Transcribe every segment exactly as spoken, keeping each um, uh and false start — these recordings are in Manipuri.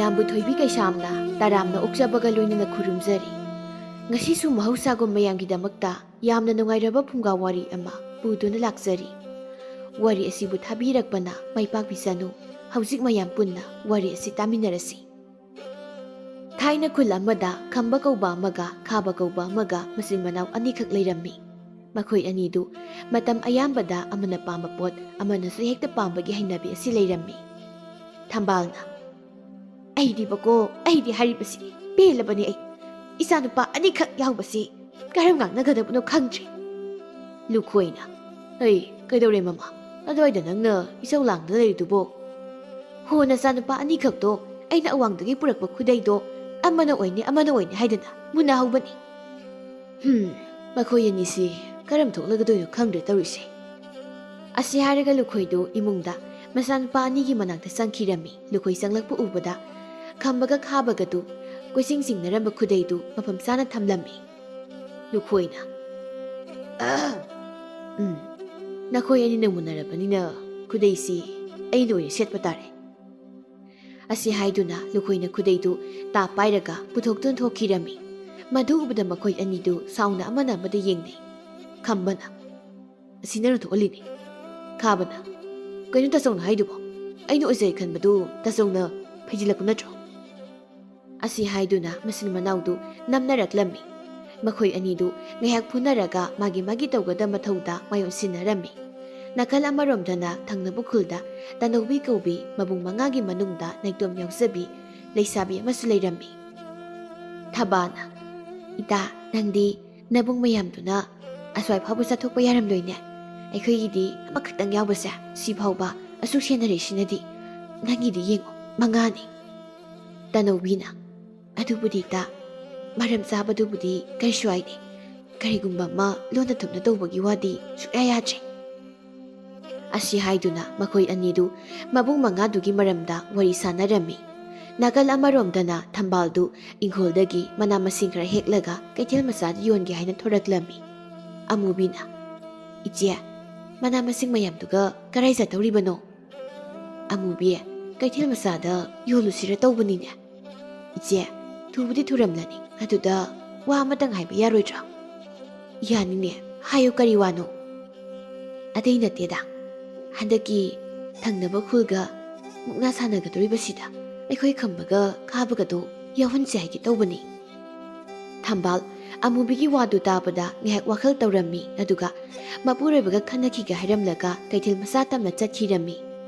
ꯅꯝꯕꯨ ꯊꯣꯏꯕꯤ ꯀꯩꯁꯥꯝꯅ ꯇꯔꯥꯝꯅ ꯑꯣꯛꯆꯕꯒ ꯂꯣꯏꯅꯅ ꯈꯨꯔꯨꯝꯖꯔꯤ꯫ ꯉꯁꯤꯁꯨ ꯃꯍꯧꯁꯥꯒꯨꯝ ꯃꯌꯥꯝꯒꯤꯗꯃꯛꯇ ꯌꯥꯝꯅ ꯅꯨꯡꯉꯥꯏꯔꯕ ꯐꯨꯡꯒꯥ ꯋꯥꯔꯤ ꯑꯃ ꯄꯨꯗꯨꯅ ꯂꯥꯛꯆꯔꯤ꯫ ꯋꯥꯔꯤ ꯑꯁꯤꯕꯨ ꯊꯥꯕꯤꯔꯛꯄꯅ ꯃꯥꯏ ꯄꯥꯛꯄꯤꯁꯅꯨ꯫ ꯍꯧꯖꯤꯛ ꯃꯌꯥꯝ ꯄꯨꯟꯅ ꯋꯥꯔꯤ ꯑꯁꯤ ꯇꯥꯃꯤꯟꯅꯔꯁꯤ꯫ ꯊꯥꯏꯅ ꯈꯨꯜ ꯑꯃꯗ ꯈꯝꯕ ꯀꯧꯕ ꯑꯃꯒ ꯈꯥꯕ ꯀꯧꯕ ꯑꯃꯒ ꯃꯆꯤꯟ ꯃꯅꯥꯎ ꯑꯅꯤꯈꯛ ꯂꯩꯔꯝꯃꯤ꯫ ꯃꯈꯣꯏ ꯑꯅꯤꯗꯨ ꯃꯇꯝ ꯑꯌꯥꯝꯕꯗ ꯑꯃꯅ ꯄꯥꯝꯕ ꯄꯣꯠ ꯑꯃꯅꯁꯨ ꯍꯦꯛꯇ ꯄꯥꯝꯕꯒꯤ ꯍꯩꯅꯕꯤ ꯑꯁꯤ ꯂꯩꯔꯝꯃꯤ꯫ ꯊꯝꯕꯥꯜꯅ, "ꯑꯩꯗꯤꯕꯀꯣ, ꯑꯩꯗꯤ ꯍꯥꯏꯔꯤꯕꯁꯤ ꯄꯦꯜꯂꯕꯅꯤ ꯑꯩ꯫ ꯏꯆꯥꯅꯨꯄꯥ ꯑꯅꯤꯈꯛ ꯌꯥꯎꯕꯁꯤ ꯀꯔꯝ ꯉꯥꯡꯅꯒꯗꯕꯅꯣ ꯈꯪꯗ꯭ꯔꯦ꯫" ꯂꯨꯈꯣꯏꯅ, "ꯍꯩ, ꯀꯩꯗꯧꯔꯦ ꯃꯃꯥ? ꯑꯗꯨꯋꯥꯏꯗ ꯅꯪꯅ ꯏꯁꯧ ꯂꯥꯡꯗꯅ ꯂꯩꯔꯤꯗꯨꯕꯣ?" "ꯍꯣ, ꯅꯆꯥꯅꯨꯄꯥ ꯑꯅꯤꯈꯛꯇꯣ ꯑꯩꯅ ꯑꯋꯥꯡꯗꯒꯤ ꯄꯨꯔꯛꯄ ꯈꯨꯗꯩꯗꯣ ꯑꯃꯅ ꯑꯣꯏꯅꯤ, ꯑꯃꯅ ꯑꯣꯏꯅꯤ ꯍꯥꯏꯗꯅ ꯃꯨꯟꯅꯍꯧꯕꯅꯤ꯫" "ꯍꯝ, ꯃꯈꯣꯏ ꯑꯅꯤꯁꯤ ꯀꯔꯝ ꯊꯣꯛꯂꯒꯗꯣꯏꯅꯣ ꯈꯪꯗ꯭ꯔꯦ ꯇꯧꯔꯤꯁꯦ꯫" ꯑꯁꯤ ꯍꯥꯏꯔꯒ ꯂꯨꯈꯣꯏꯗꯨ ꯏꯃꯨꯡꯗ ꯃꯆꯥꯅꯨꯄꯥ ꯑꯅꯤꯒꯤ ꯃꯅꯥꯛꯇ ꯆꯪꯈꯤꯔꯝꯃꯤ꯫ ꯂꯨꯈꯣꯏ ꯆꯪꯂꯛꯄ ꯎꯕꯗ ꯈꯝꯕꯒ ꯈꯥꯕꯒꯗꯨ ꯀꯣꯏꯆꯤꯡ ꯆꯤꯡꯅꯔꯝꯕ ꯈꯨꯗꯩꯗꯨ ꯃꯐꯝ ꯆꯥꯅ ꯊꯝꯂꯝꯃꯤ꯫ ꯂꯨꯈꯣꯏꯅ, "ꯑꯍꯝ, ꯎꯝ, ꯅꯈꯣꯏ ꯑꯅꯤꯅ ꯃꯨꯟꯅꯔꯕꯅꯤꯅ ꯈꯨꯗꯩꯁꯤ ꯑꯩꯅ ꯑꯣꯏꯅ ꯁꯦꯠꯄ ꯇꯥꯔꯦ꯫" ꯑꯁꯤ ꯍꯥꯏꯗꯨꯅ ꯂꯨꯈꯣꯏꯅ ꯈꯨꯗꯩꯗꯨ ꯇꯥ ꯄꯥꯏꯔꯒ ꯄꯨꯊꯣꯛꯇꯨꯅ ꯊꯣꯛꯈꯤꯔꯝꯃꯤ꯫ ꯃꯗꯨ ꯎꯕꯗ ꯃꯈꯣꯏ ꯑꯅꯤꯗꯨ ꯁꯥꯎꯅ ꯑꯃꯅ ꯑꯃꯗ ꯌꯦꯡꯅꯩ꯫ ꯈꯝꯕꯅ, "ꯑꯁꯤ ꯅꯪꯅ ꯊꯣꯛꯍꯜꯂꯤꯅꯤ꯫" ꯈꯥꯕꯅ, "ꯀꯩꯅꯣ ꯇꯥꯆꯧꯅ ꯍꯥꯏꯗꯨꯕꯣ? ꯑꯩꯅ ꯑꯣꯏꯖꯩ ꯈꯟꯕꯗꯨ ꯇꯥꯆꯧꯅ ꯐꯩꯖꯤꯜꯂꯛꯄ ꯅꯠꯇ꯭ꯔꯣ?" ꯑꯁꯤ ꯍꯥꯏꯗꯨꯅ ꯃꯆꯤꯟ ꯃꯅꯥꯎꯗꯨ ꯅꯝꯅꯔꯛꯂꯝꯃꯤ꯫ ꯃꯈꯣꯏ ꯑꯅꯤꯗꯨ ꯉꯥꯏꯍꯥꯛ ꯐꯨꯅꯔꯒ ꯃꯥꯒꯤ ꯃꯥꯒꯤ ꯇꯧꯒꯗꯕ ꯃꯊꯧꯗ ꯃꯥꯏꯑꯣꯟꯁꯤꯟꯅꯔꯝꯃꯤ꯫ ꯅꯥꯀꯜ ꯑꯃꯔꯣꯝꯗꯅ ꯊꯪꯅꯕ ꯈꯨꯜꯗ ꯇꯅꯧꯕꯤ ꯀꯧꯕꯤ ꯃꯕꯨꯡ ꯃꯉꯥꯒꯤ ꯃꯅꯨꯡꯗ ꯅꯥꯏꯇꯣꯝ ꯌꯥꯎꯖꯕꯤ ꯂꯩꯁꯥꯕꯤ ꯑꯃꯁꯨ ꯂꯩꯔꯝꯃꯤ꯫ ꯊꯕꯥꯅ, "ꯏꯇꯥ, ꯅꯪꯗꯤ ꯅꯕꯨꯡ ꯃꯌꯥꯝꯗꯨꯅ ꯑꯁ꯭ꯋꯥꯏ ꯐꯥꯎꯕ ꯆꯠꯊꯣꯛꯄ ꯌꯥꯔꯝꯂꯣꯏꯅꯦ꯫ ꯑꯩꯈꯣꯏꯒꯤꯗꯤ ꯑꯃꯈꯛꯇꯪ ꯌꯥꯎꯕꯁꯦ ꯁꯤ ꯐꯥꯎꯕ ꯑꯁꯨꯛ ꯁꯦꯟꯅꯔꯤꯁꯤꯅꯗꯤ꯫ ꯅꯪꯒꯤꯗꯤ ꯌꯦꯡꯉꯣ, ꯃꯉꯥꯅꯤ꯫" ꯇꯅꯧꯕꯤꯅ, "ꯑꯗꯨꯕꯨꯗꯤ ꯏꯇꯥ, ꯃꯔꯝ ꯆꯥꯕꯗꯨꯕꯨꯗꯤ ꯀꯩꯁꯨ ꯍꯥꯏꯗꯦ꯫ ꯀꯔꯤꯒꯨꯝꯕ ꯑꯃ ꯂꯣꯟꯅ ꯊꯨꯞꯅ ꯇꯧꯕꯒꯤ ꯋꯥꯗꯤ ꯁꯨꯛꯌꯥ ꯌꯥꯗ꯭ꯔꯦ꯫" ꯑꯁꯤ ꯍꯥꯏꯗꯨꯅ ꯃꯈꯣꯏ ꯑꯅꯤꯗꯨ ꯃꯕꯨꯡ ꯃꯉꯥꯗꯨꯒꯤ ꯃꯔꯝꯗ ꯋꯥꯔꯤ ꯁꯥꯟꯅꯔꯝꯃꯤ꯫ ꯅꯥꯀꯜ ꯑꯃꯔꯣꯝꯗꯅ ꯊꯝꯕꯥꯜꯗꯨ ꯏꯪꯈꯣꯜꯗꯒꯤ ꯃꯅꯥ ꯃꯁꯤꯡ ꯈꯔ ꯍꯦꯛꯂꯒ ꯀꯩꯊꯦꯜ ꯃꯆꯥꯗ ꯌꯣꯟꯒꯦ ꯍꯥꯏꯅ ꯊꯣꯔꯛꯂꯝꯃꯤ꯫ ꯑꯃꯨꯕꯤꯅ, "ꯏꯆꯦ, ꯃꯅꯥ ꯃꯁꯤꯡ ꯃꯌꯥꯝꯗꯨꯒ ꯀꯔꯥꯏ ꯆꯠꯇꯧꯔꯤꯕꯅꯣ?" ꯑꯃꯨꯕꯤ, ꯀꯩꯊꯦꯜ ꯃꯆꯥꯗ ꯌꯣꯜꯂꯨꯁꯤꯔ ꯇꯧꯕꯅꯤꯅꯦ꯫ ꯏꯆꯦ, ꯊꯨꯕꯨꯗꯤ ꯊꯨꯔꯝꯂꯅꯤ, ꯑꯗꯨꯗ ꯋꯥ ꯑꯃꯇꯪ ꯍꯥꯏꯕ ꯌꯥꯔꯣꯏꯗ꯭ꯔꯥ? ꯌꯥꯅꯤꯅꯦ, ꯍꯥꯏꯌꯨ, ꯀꯔꯤ ꯋꯥꯅꯣ? ꯑꯇꯩ ꯅꯠꯇꯦꯗ, ꯍꯟꯗꯛꯀꯤ ꯊꯪꯅꯕ ꯈꯨꯜꯒ ꯃꯨꯛꯅꯥ ꯁꯥꯟꯅꯒꯗꯧꯔꯤꯕꯁꯤꯗ ꯑꯩꯈꯣꯏ ꯈꯝꯕꯒ ꯈꯥꯕꯒꯗꯣ ꯌꯥꯎꯍꯟꯁꯦ ꯍꯥꯏꯒꯦ ꯇꯧꯕꯅꯤ꯫ ꯊꯝꯕꯥꯜ ꯑꯃꯨꯕꯤꯒꯤ ꯋꯥꯗꯨ ꯇꯥꯕꯗ ꯉꯥꯏꯍꯥꯛ ꯋꯥꯈꯜ ꯇꯧꯔꯝꯃꯤ, ꯑꯗꯨꯒ ꯃꯄꯨꯔꯣꯏꯕꯒ ꯈꯟꯅꯈꯤꯒꯦ ꯍꯥꯏꯔꯝꯂꯒ ꯀꯩꯊꯦꯜ ꯃꯆꯥ ꯇꯝꯅ ꯆꯠꯈꯤꯔꯝꯃꯤ꯫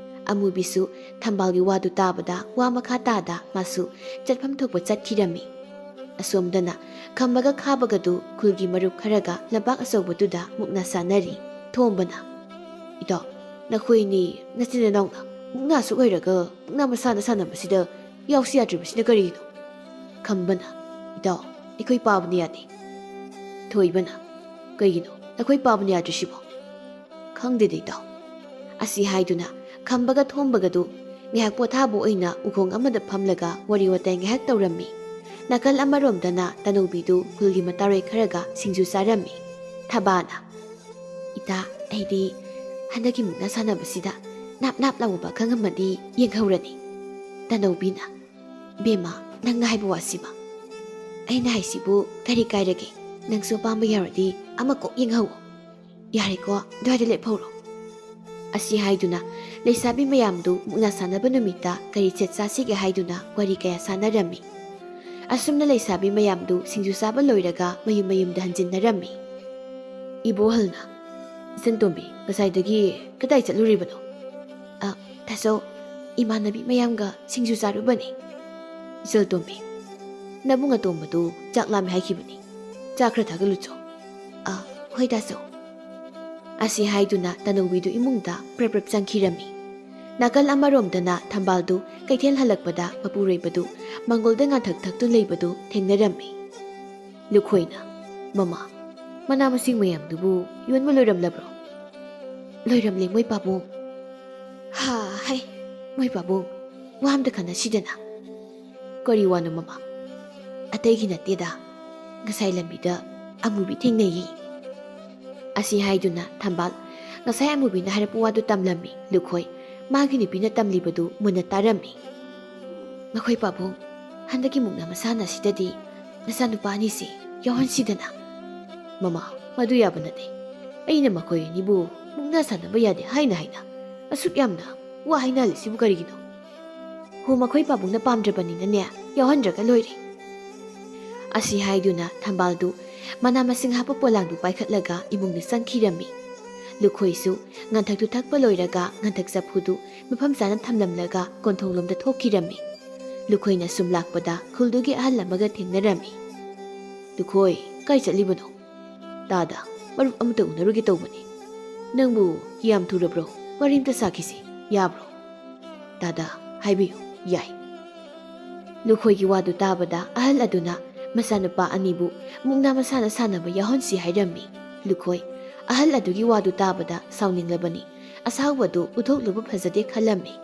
ꯑꯃꯨꯕꯤꯁꯨ ꯊꯝꯕꯥꯜꯒꯤ ꯋꯥꯗꯨ ꯇꯥꯕꯗ ꯋꯥ ꯃꯈꯥ ꯇꯥꯗ ꯃꯥꯁꯨ ꯆꯠꯐꯝ ꯊꯣꯛꯄ ꯆꯠꯈꯤꯔꯝꯃꯤ꯫ ꯑꯁꯣꯝꯗꯅ ꯈꯝꯕꯒ ꯈꯥꯕꯒꯗꯨ ꯈꯨꯜꯒꯤ ꯃꯔꯨꯞ ꯈꯔꯒ ꯂꯝꯄꯥꯛ ꯑꯆꯧꯕꯗꯨꯗ ꯃꯨꯛꯅꯥ ꯁꯥꯟꯅꯔꯤ꯫ ꯊꯣꯝꯕꯅ, "ꯏꯇꯥꯎ, ꯅꯈꯣꯏꯅꯤ ꯅꯆꯤꯟ ꯅꯅꯥꯎꯅ ꯃꯨꯛꯅꯥ ꯑꯁꯨꯛ ꯍꯩꯔꯒ ꯃꯨꯛꯅꯥ ꯃꯁꯥꯟꯅ ꯁꯥꯟꯅꯕꯁꯤꯗ ꯌꯥꯎꯁꯤ ꯌꯥꯗ꯭ꯔꯤꯕꯁꯤꯅ ꯀꯔꯤꯒꯤꯅꯣ?" ꯈꯝꯕꯅ, "ꯏꯇꯥꯎ, ꯑꯩꯈꯣꯏ ꯄꯥꯕꯅ ꯌꯥꯗꯦ꯫" ꯊꯣꯏꯕꯅ, "ꯀꯩꯒꯤꯅꯣ ꯅꯈꯣꯏ ꯄꯥꯕꯅ ꯌꯥꯗ꯭ꯔꯤꯁꯤꯕꯣ?" "ꯈꯪꯗꯦꯗ, ꯏꯇꯥꯎ꯫" ꯑꯁꯤ ꯍꯥꯏꯗꯨꯅ ꯈꯝꯕꯒ ꯊꯣꯝꯕꯒꯗꯨ ꯉꯥꯏꯍꯥꯛ ꯄꯣꯊꯥꯕ ꯑꯣꯏꯅ ꯎꯈꯣꯡ ꯑꯃꯗ ꯐꯝꯂꯒ ꯋꯥꯔꯤ ꯋꯥꯇꯥꯏ ꯉꯥꯏꯍꯥꯛ ꯇꯧꯔꯝꯃꯤ꯫ ꯅꯥꯀꯜ ꯑꯃꯔꯣꯝꯗꯅ ꯇꯅꯧꯕꯤꯗꯨ ꯈꯨꯜꯒꯤ ꯃꯇꯥꯔꯣꯏ ꯈꯔꯒ ꯁꯤꯡꯖꯨ ꯆꯥꯔꯝꯃꯤ꯫ ꯊꯕꯥꯅ, "ꯏꯇꯥ, ꯑꯩꯗꯤ ꯍꯟꯗꯛꯀꯤ ꯃꯨꯛꯅꯥ ꯁꯥꯟꯅꯕꯁꯤꯗ ꯅꯥꯞ ꯅꯥꯞ ꯂꯥꯎꯕ ꯄꯥꯈꯪ ꯑꯃꯗꯤ ꯌꯦꯡꯍꯧꯔꯅꯤ꯫" ꯇꯅꯧꯕꯤꯅ, "ꯕꯦꯝꯃ, ꯅꯪꯅ ꯍꯥꯏꯕ ꯋꯥꯁꯤꯃ?" "ꯑꯩꯅ ꯍꯥꯏꯁꯤꯕꯨ ꯀꯔꯤ ꯀꯥꯏꯔꯒꯦ? ꯅꯪꯁꯨ ꯑꯄꯥꯝꯕ ꯌꯥꯎꯔꯗꯤ ꯑꯃ ꯀꯣꯛ ꯌꯦꯡꯍꯧ꯫" "ꯌꯥꯔꯦꯀꯣ, ꯑꯗꯨꯋꯥꯏꯗ ꯂꯦꯞꯍꯧꯔꯣ꯫" ꯑꯁꯤ ꯍꯥꯏꯗꯨꯅ ꯂꯩꯁꯥꯕꯤ ꯃꯌꯥꯝꯗꯨ ꯃꯨꯛꯅꯥ ꯁꯥꯟꯅꯕ ꯅꯨꯃꯤꯠꯇ ꯀꯔꯤ ꯁꯦꯠ ꯆꯥꯁꯤꯒꯦ ꯍꯥꯏꯗꯨꯅ ꯋꯥꯔꯤ ꯀꯌꯥ ꯁꯥꯟꯅꯔꯝꯃꯤ꯫ ꯑꯁꯨꯝꯅ ꯂꯩꯁꯥꯕꯤ ꯃꯌꯥꯝꯗꯨ ꯁꯤꯡꯖꯨ ꯆꯥꯕ ꯂꯣꯏꯔꯒ ꯃꯌꯨꯝ ꯃꯌꯨꯝꯗ ꯍꯟꯖꯤꯟꯅꯔꯝꯃꯤ꯫ ꯏꯕꯣꯍꯜꯅ, "ꯏꯆꯟꯇꯣꯝꯕꯤ, ꯉꯁꯥꯏꯗꯒꯤ ꯀꯗꯥꯏ ꯆꯠꯂꯨꯔꯤꯕꯅꯣ?" "ꯑ, ꯇꯥꯆꯧ, ꯏꯃꯥꯟꯅꯕꯤ ꯃꯌꯥꯝꯒ ꯁꯤꯡꯖꯨ ꯆꯥꯔꯨꯕꯅꯤ꯫" ꯏꯆꯜꯇꯣꯝꯕꯤ, "ꯅꯕꯨꯡ ꯑꯇꯣꯝꯕꯗꯨ ꯆꯥꯛ ꯂꯥꯝꯃꯦ ꯍꯥꯏꯈꯤꯕꯅꯤ꯫ ꯆꯥ ꯈꯔ ꯊꯥꯒꯠꯂꯨꯆꯣ꯫" "ꯑ, ꯍꯣꯏ ꯇꯥꯆꯧ꯫" ꯑꯁꯤ ꯍꯥꯏꯗꯨꯅ ꯇꯅꯧꯕꯤꯗꯨ ꯏꯃꯨꯡꯗ ꯄ꯭ꯔꯞ ꯄ꯭ꯔꯞ ꯆꯪꯈꯤꯔꯝꯃꯤ꯫ ꯅꯥꯀꯜ ꯑꯃꯔꯣꯝꯗꯅ ꯊꯝꯕꯥꯜꯗꯨ ꯀꯩꯊꯦꯜ ꯍꯜꯂꯛꯄꯗ ꯃꯄꯨꯔꯣꯏꯕꯗꯨ ꯃꯪꯒꯣꯜꯗ ꯉꯥꯟꯊꯛ ꯊꯛꯇꯨꯅ ꯂꯩꯕꯗꯨ ꯊꯦꯡꯅꯔꯝꯃꯤ꯫ ꯂꯨꯈꯣꯏꯅ, "ꯃꯃꯥ, ꯃꯅꯥ ꯃꯁꯤꯡ ꯃꯌꯥꯝꯗꯨꯕꯨ ꯌꯣꯟꯕ ꯂꯣꯏꯔꯝꯂꯕ꯭ꯔꯣ?" "ꯂꯣꯏꯔꯝꯂꯦ, ꯃꯣꯏ ꯄꯥꯕꯨꯡ꯫" "ꯍꯥ, ꯍꯩ, ꯃꯣꯏ ꯄꯥꯕꯨꯡ, ꯋꯥ ꯑꯝꯇ ꯈꯟꯅꯁꯤꯗꯅ꯫" "ꯀꯔꯤ ꯋꯥꯅꯣ, ꯃꯃꯥ?" "ꯑꯇꯩꯒꯤ ꯅꯠꯇꯦꯗ, ꯉꯁꯥꯏ ꯂꯝꯕꯤꯗ ꯑꯃꯨꯕꯤ ꯊꯦꯡꯅꯩꯌꯦ꯫" ꯑꯁꯤ ꯍꯥꯏꯗꯨꯅ ꯊꯝꯕꯥꯜ ꯉꯁꯥꯏ ꯑꯃꯨꯕꯤꯅ ꯍꯥꯏꯔꯛꯄ ꯋꯥꯗꯨ ꯇꯝꯂꯝꯃꯤ꯫ ꯂꯨꯈꯣꯏ ꯃꯥꯒꯤ ꯅꯨꯄꯤꯅ ꯇꯝꯂꯤꯕꯗꯨ ꯃꯨꯟꯅ ꯇꯥꯔꯝꯃꯤ꯫ "ꯃꯈꯣꯏ ꯄꯥꯕꯨꯡ, ꯍꯟꯗꯛꯀꯤ ꯃꯨꯛꯅꯥ ꯃꯁꯥꯟꯅ ꯑꯁꯤꯗꯗꯤ ꯅꯆꯥꯅꯨꯄꯥ ꯑꯅꯤꯁꯤ ꯌꯥꯎꯍꯟꯁꯤꯗꯅ꯫" "ꯃꯃꯥ, ꯃꯗꯨ ꯌꯥꯕ ꯅꯠꯇꯦ꯫ ꯑꯩꯅ ꯃꯈꯣꯏ ꯑꯅꯤꯕꯨ ꯃꯨꯛꯅꯥ ꯁꯥꯟꯅꯕ ꯌꯥꯗꯦ ꯍꯥꯏꯅ ꯍꯥꯏꯅ ꯑꯁꯨꯛ ꯌꯥꯝꯅ ꯋꯥ ꯍꯥꯏꯅꯍꯜꯂꯤꯁꯤꯕꯨ ꯀꯔꯤꯒꯤꯅꯣ?" "ꯍꯣ, ꯃꯈꯣꯏ ꯄꯥꯕꯨꯡꯅ ꯄꯥꯝꯗ꯭ꯔꯕꯅꯤꯅꯅꯦ, ꯌꯥꯎꯍꯟꯗ꯭ꯔꯒ ꯂꯣꯏꯔꯦ꯫" ꯑꯁꯤ ꯍꯥꯏꯗꯨꯅ ꯊꯝꯕꯥꯜꯗꯨ ꯃꯅꯥ ꯃꯁꯤꯡ ꯍꯥꯞꯄ ꯄꯣꯂꯥꯡꯗꯨ ꯄꯥꯏꯈꯠꯂꯒ ꯏꯃꯨꯡꯗ ꯆꯪꯈꯤꯔꯝꯃꯤ꯫ ꯂꯨꯈꯣꯏꯁꯨ ꯉꯟꯊꯛꯇꯨ ꯊꯛꯄ ꯂꯣꯏꯔꯒ ꯉꯟꯊꯛ ꯆꯐꯨꯗꯨ ꯃꯐꯝ ꯆꯥꯅ ꯊꯝꯂꯝꯂꯒ ꯀꯣꯟꯊꯣꯡꯂꯣꯝꯗ ꯊꯣꯛꯈꯤꯔꯝꯃꯤ꯫ ꯂꯨꯈꯣꯏꯅ ꯁꯨꯝ ꯂꯥꯛꯄꯗ ꯈꯨꯜꯗꯨꯒꯤ ꯑꯍꯜ ꯑꯃꯒ ꯊꯦꯡꯅꯔꯝꯃꯤ꯫ "ꯂꯨꯈꯣꯏ, ꯀꯥꯏ ꯆꯠꯂꯤꯕꯅꯣ?" "ꯇꯥꯗ, ꯃꯔꯨꯞ ꯑꯃꯇ ꯎꯅꯔꯨꯒꯦ ꯇꯧꯕꯅꯤ꯫" "ꯅꯪꯕꯨ ꯌꯥꯝ ꯊꯨꯔꯕ꯭ꯔꯣ? ꯋꯥꯔꯤ ꯑꯃꯇ ꯁꯥꯈꯤꯁꯤ, ꯌꯥꯕ꯭ꯔꯣ?" "ꯇꯥꯗ, ꯍꯥꯏꯕꯤꯌꯨ, ꯌꯥꯏ꯫" ꯂꯨꯈꯣꯏꯒꯤ ꯋꯥꯗꯨ ꯇꯥꯕꯗ ꯑꯍꯜ ꯑꯗꯨꯅ ꯃꯆꯥꯅꯨꯄꯥ ꯑꯅꯤꯕꯨ ꯃꯨꯛꯅꯥ ꯃꯁꯥꯟꯅ ꯁꯥꯟꯅꯕ ꯌꯥꯎꯍꯟꯁꯤ ꯍꯥꯏꯔꯝꯃꯤ꯫ ꯂꯨꯈꯣꯏ ꯑꯍꯜ ꯑꯗꯨꯒꯤ ꯋꯥꯗꯨ ꯇꯥꯕꯗ ꯁꯥꯎꯅꯤꯡꯂꯕꯅꯤ꯫ ꯑꯁꯥꯎꯕꯗꯨ ꯎꯠꯊꯣꯛꯂꯨꯕ ꯐꯖꯗꯦ ꯈꯜꯂꯝꯃꯤ꯫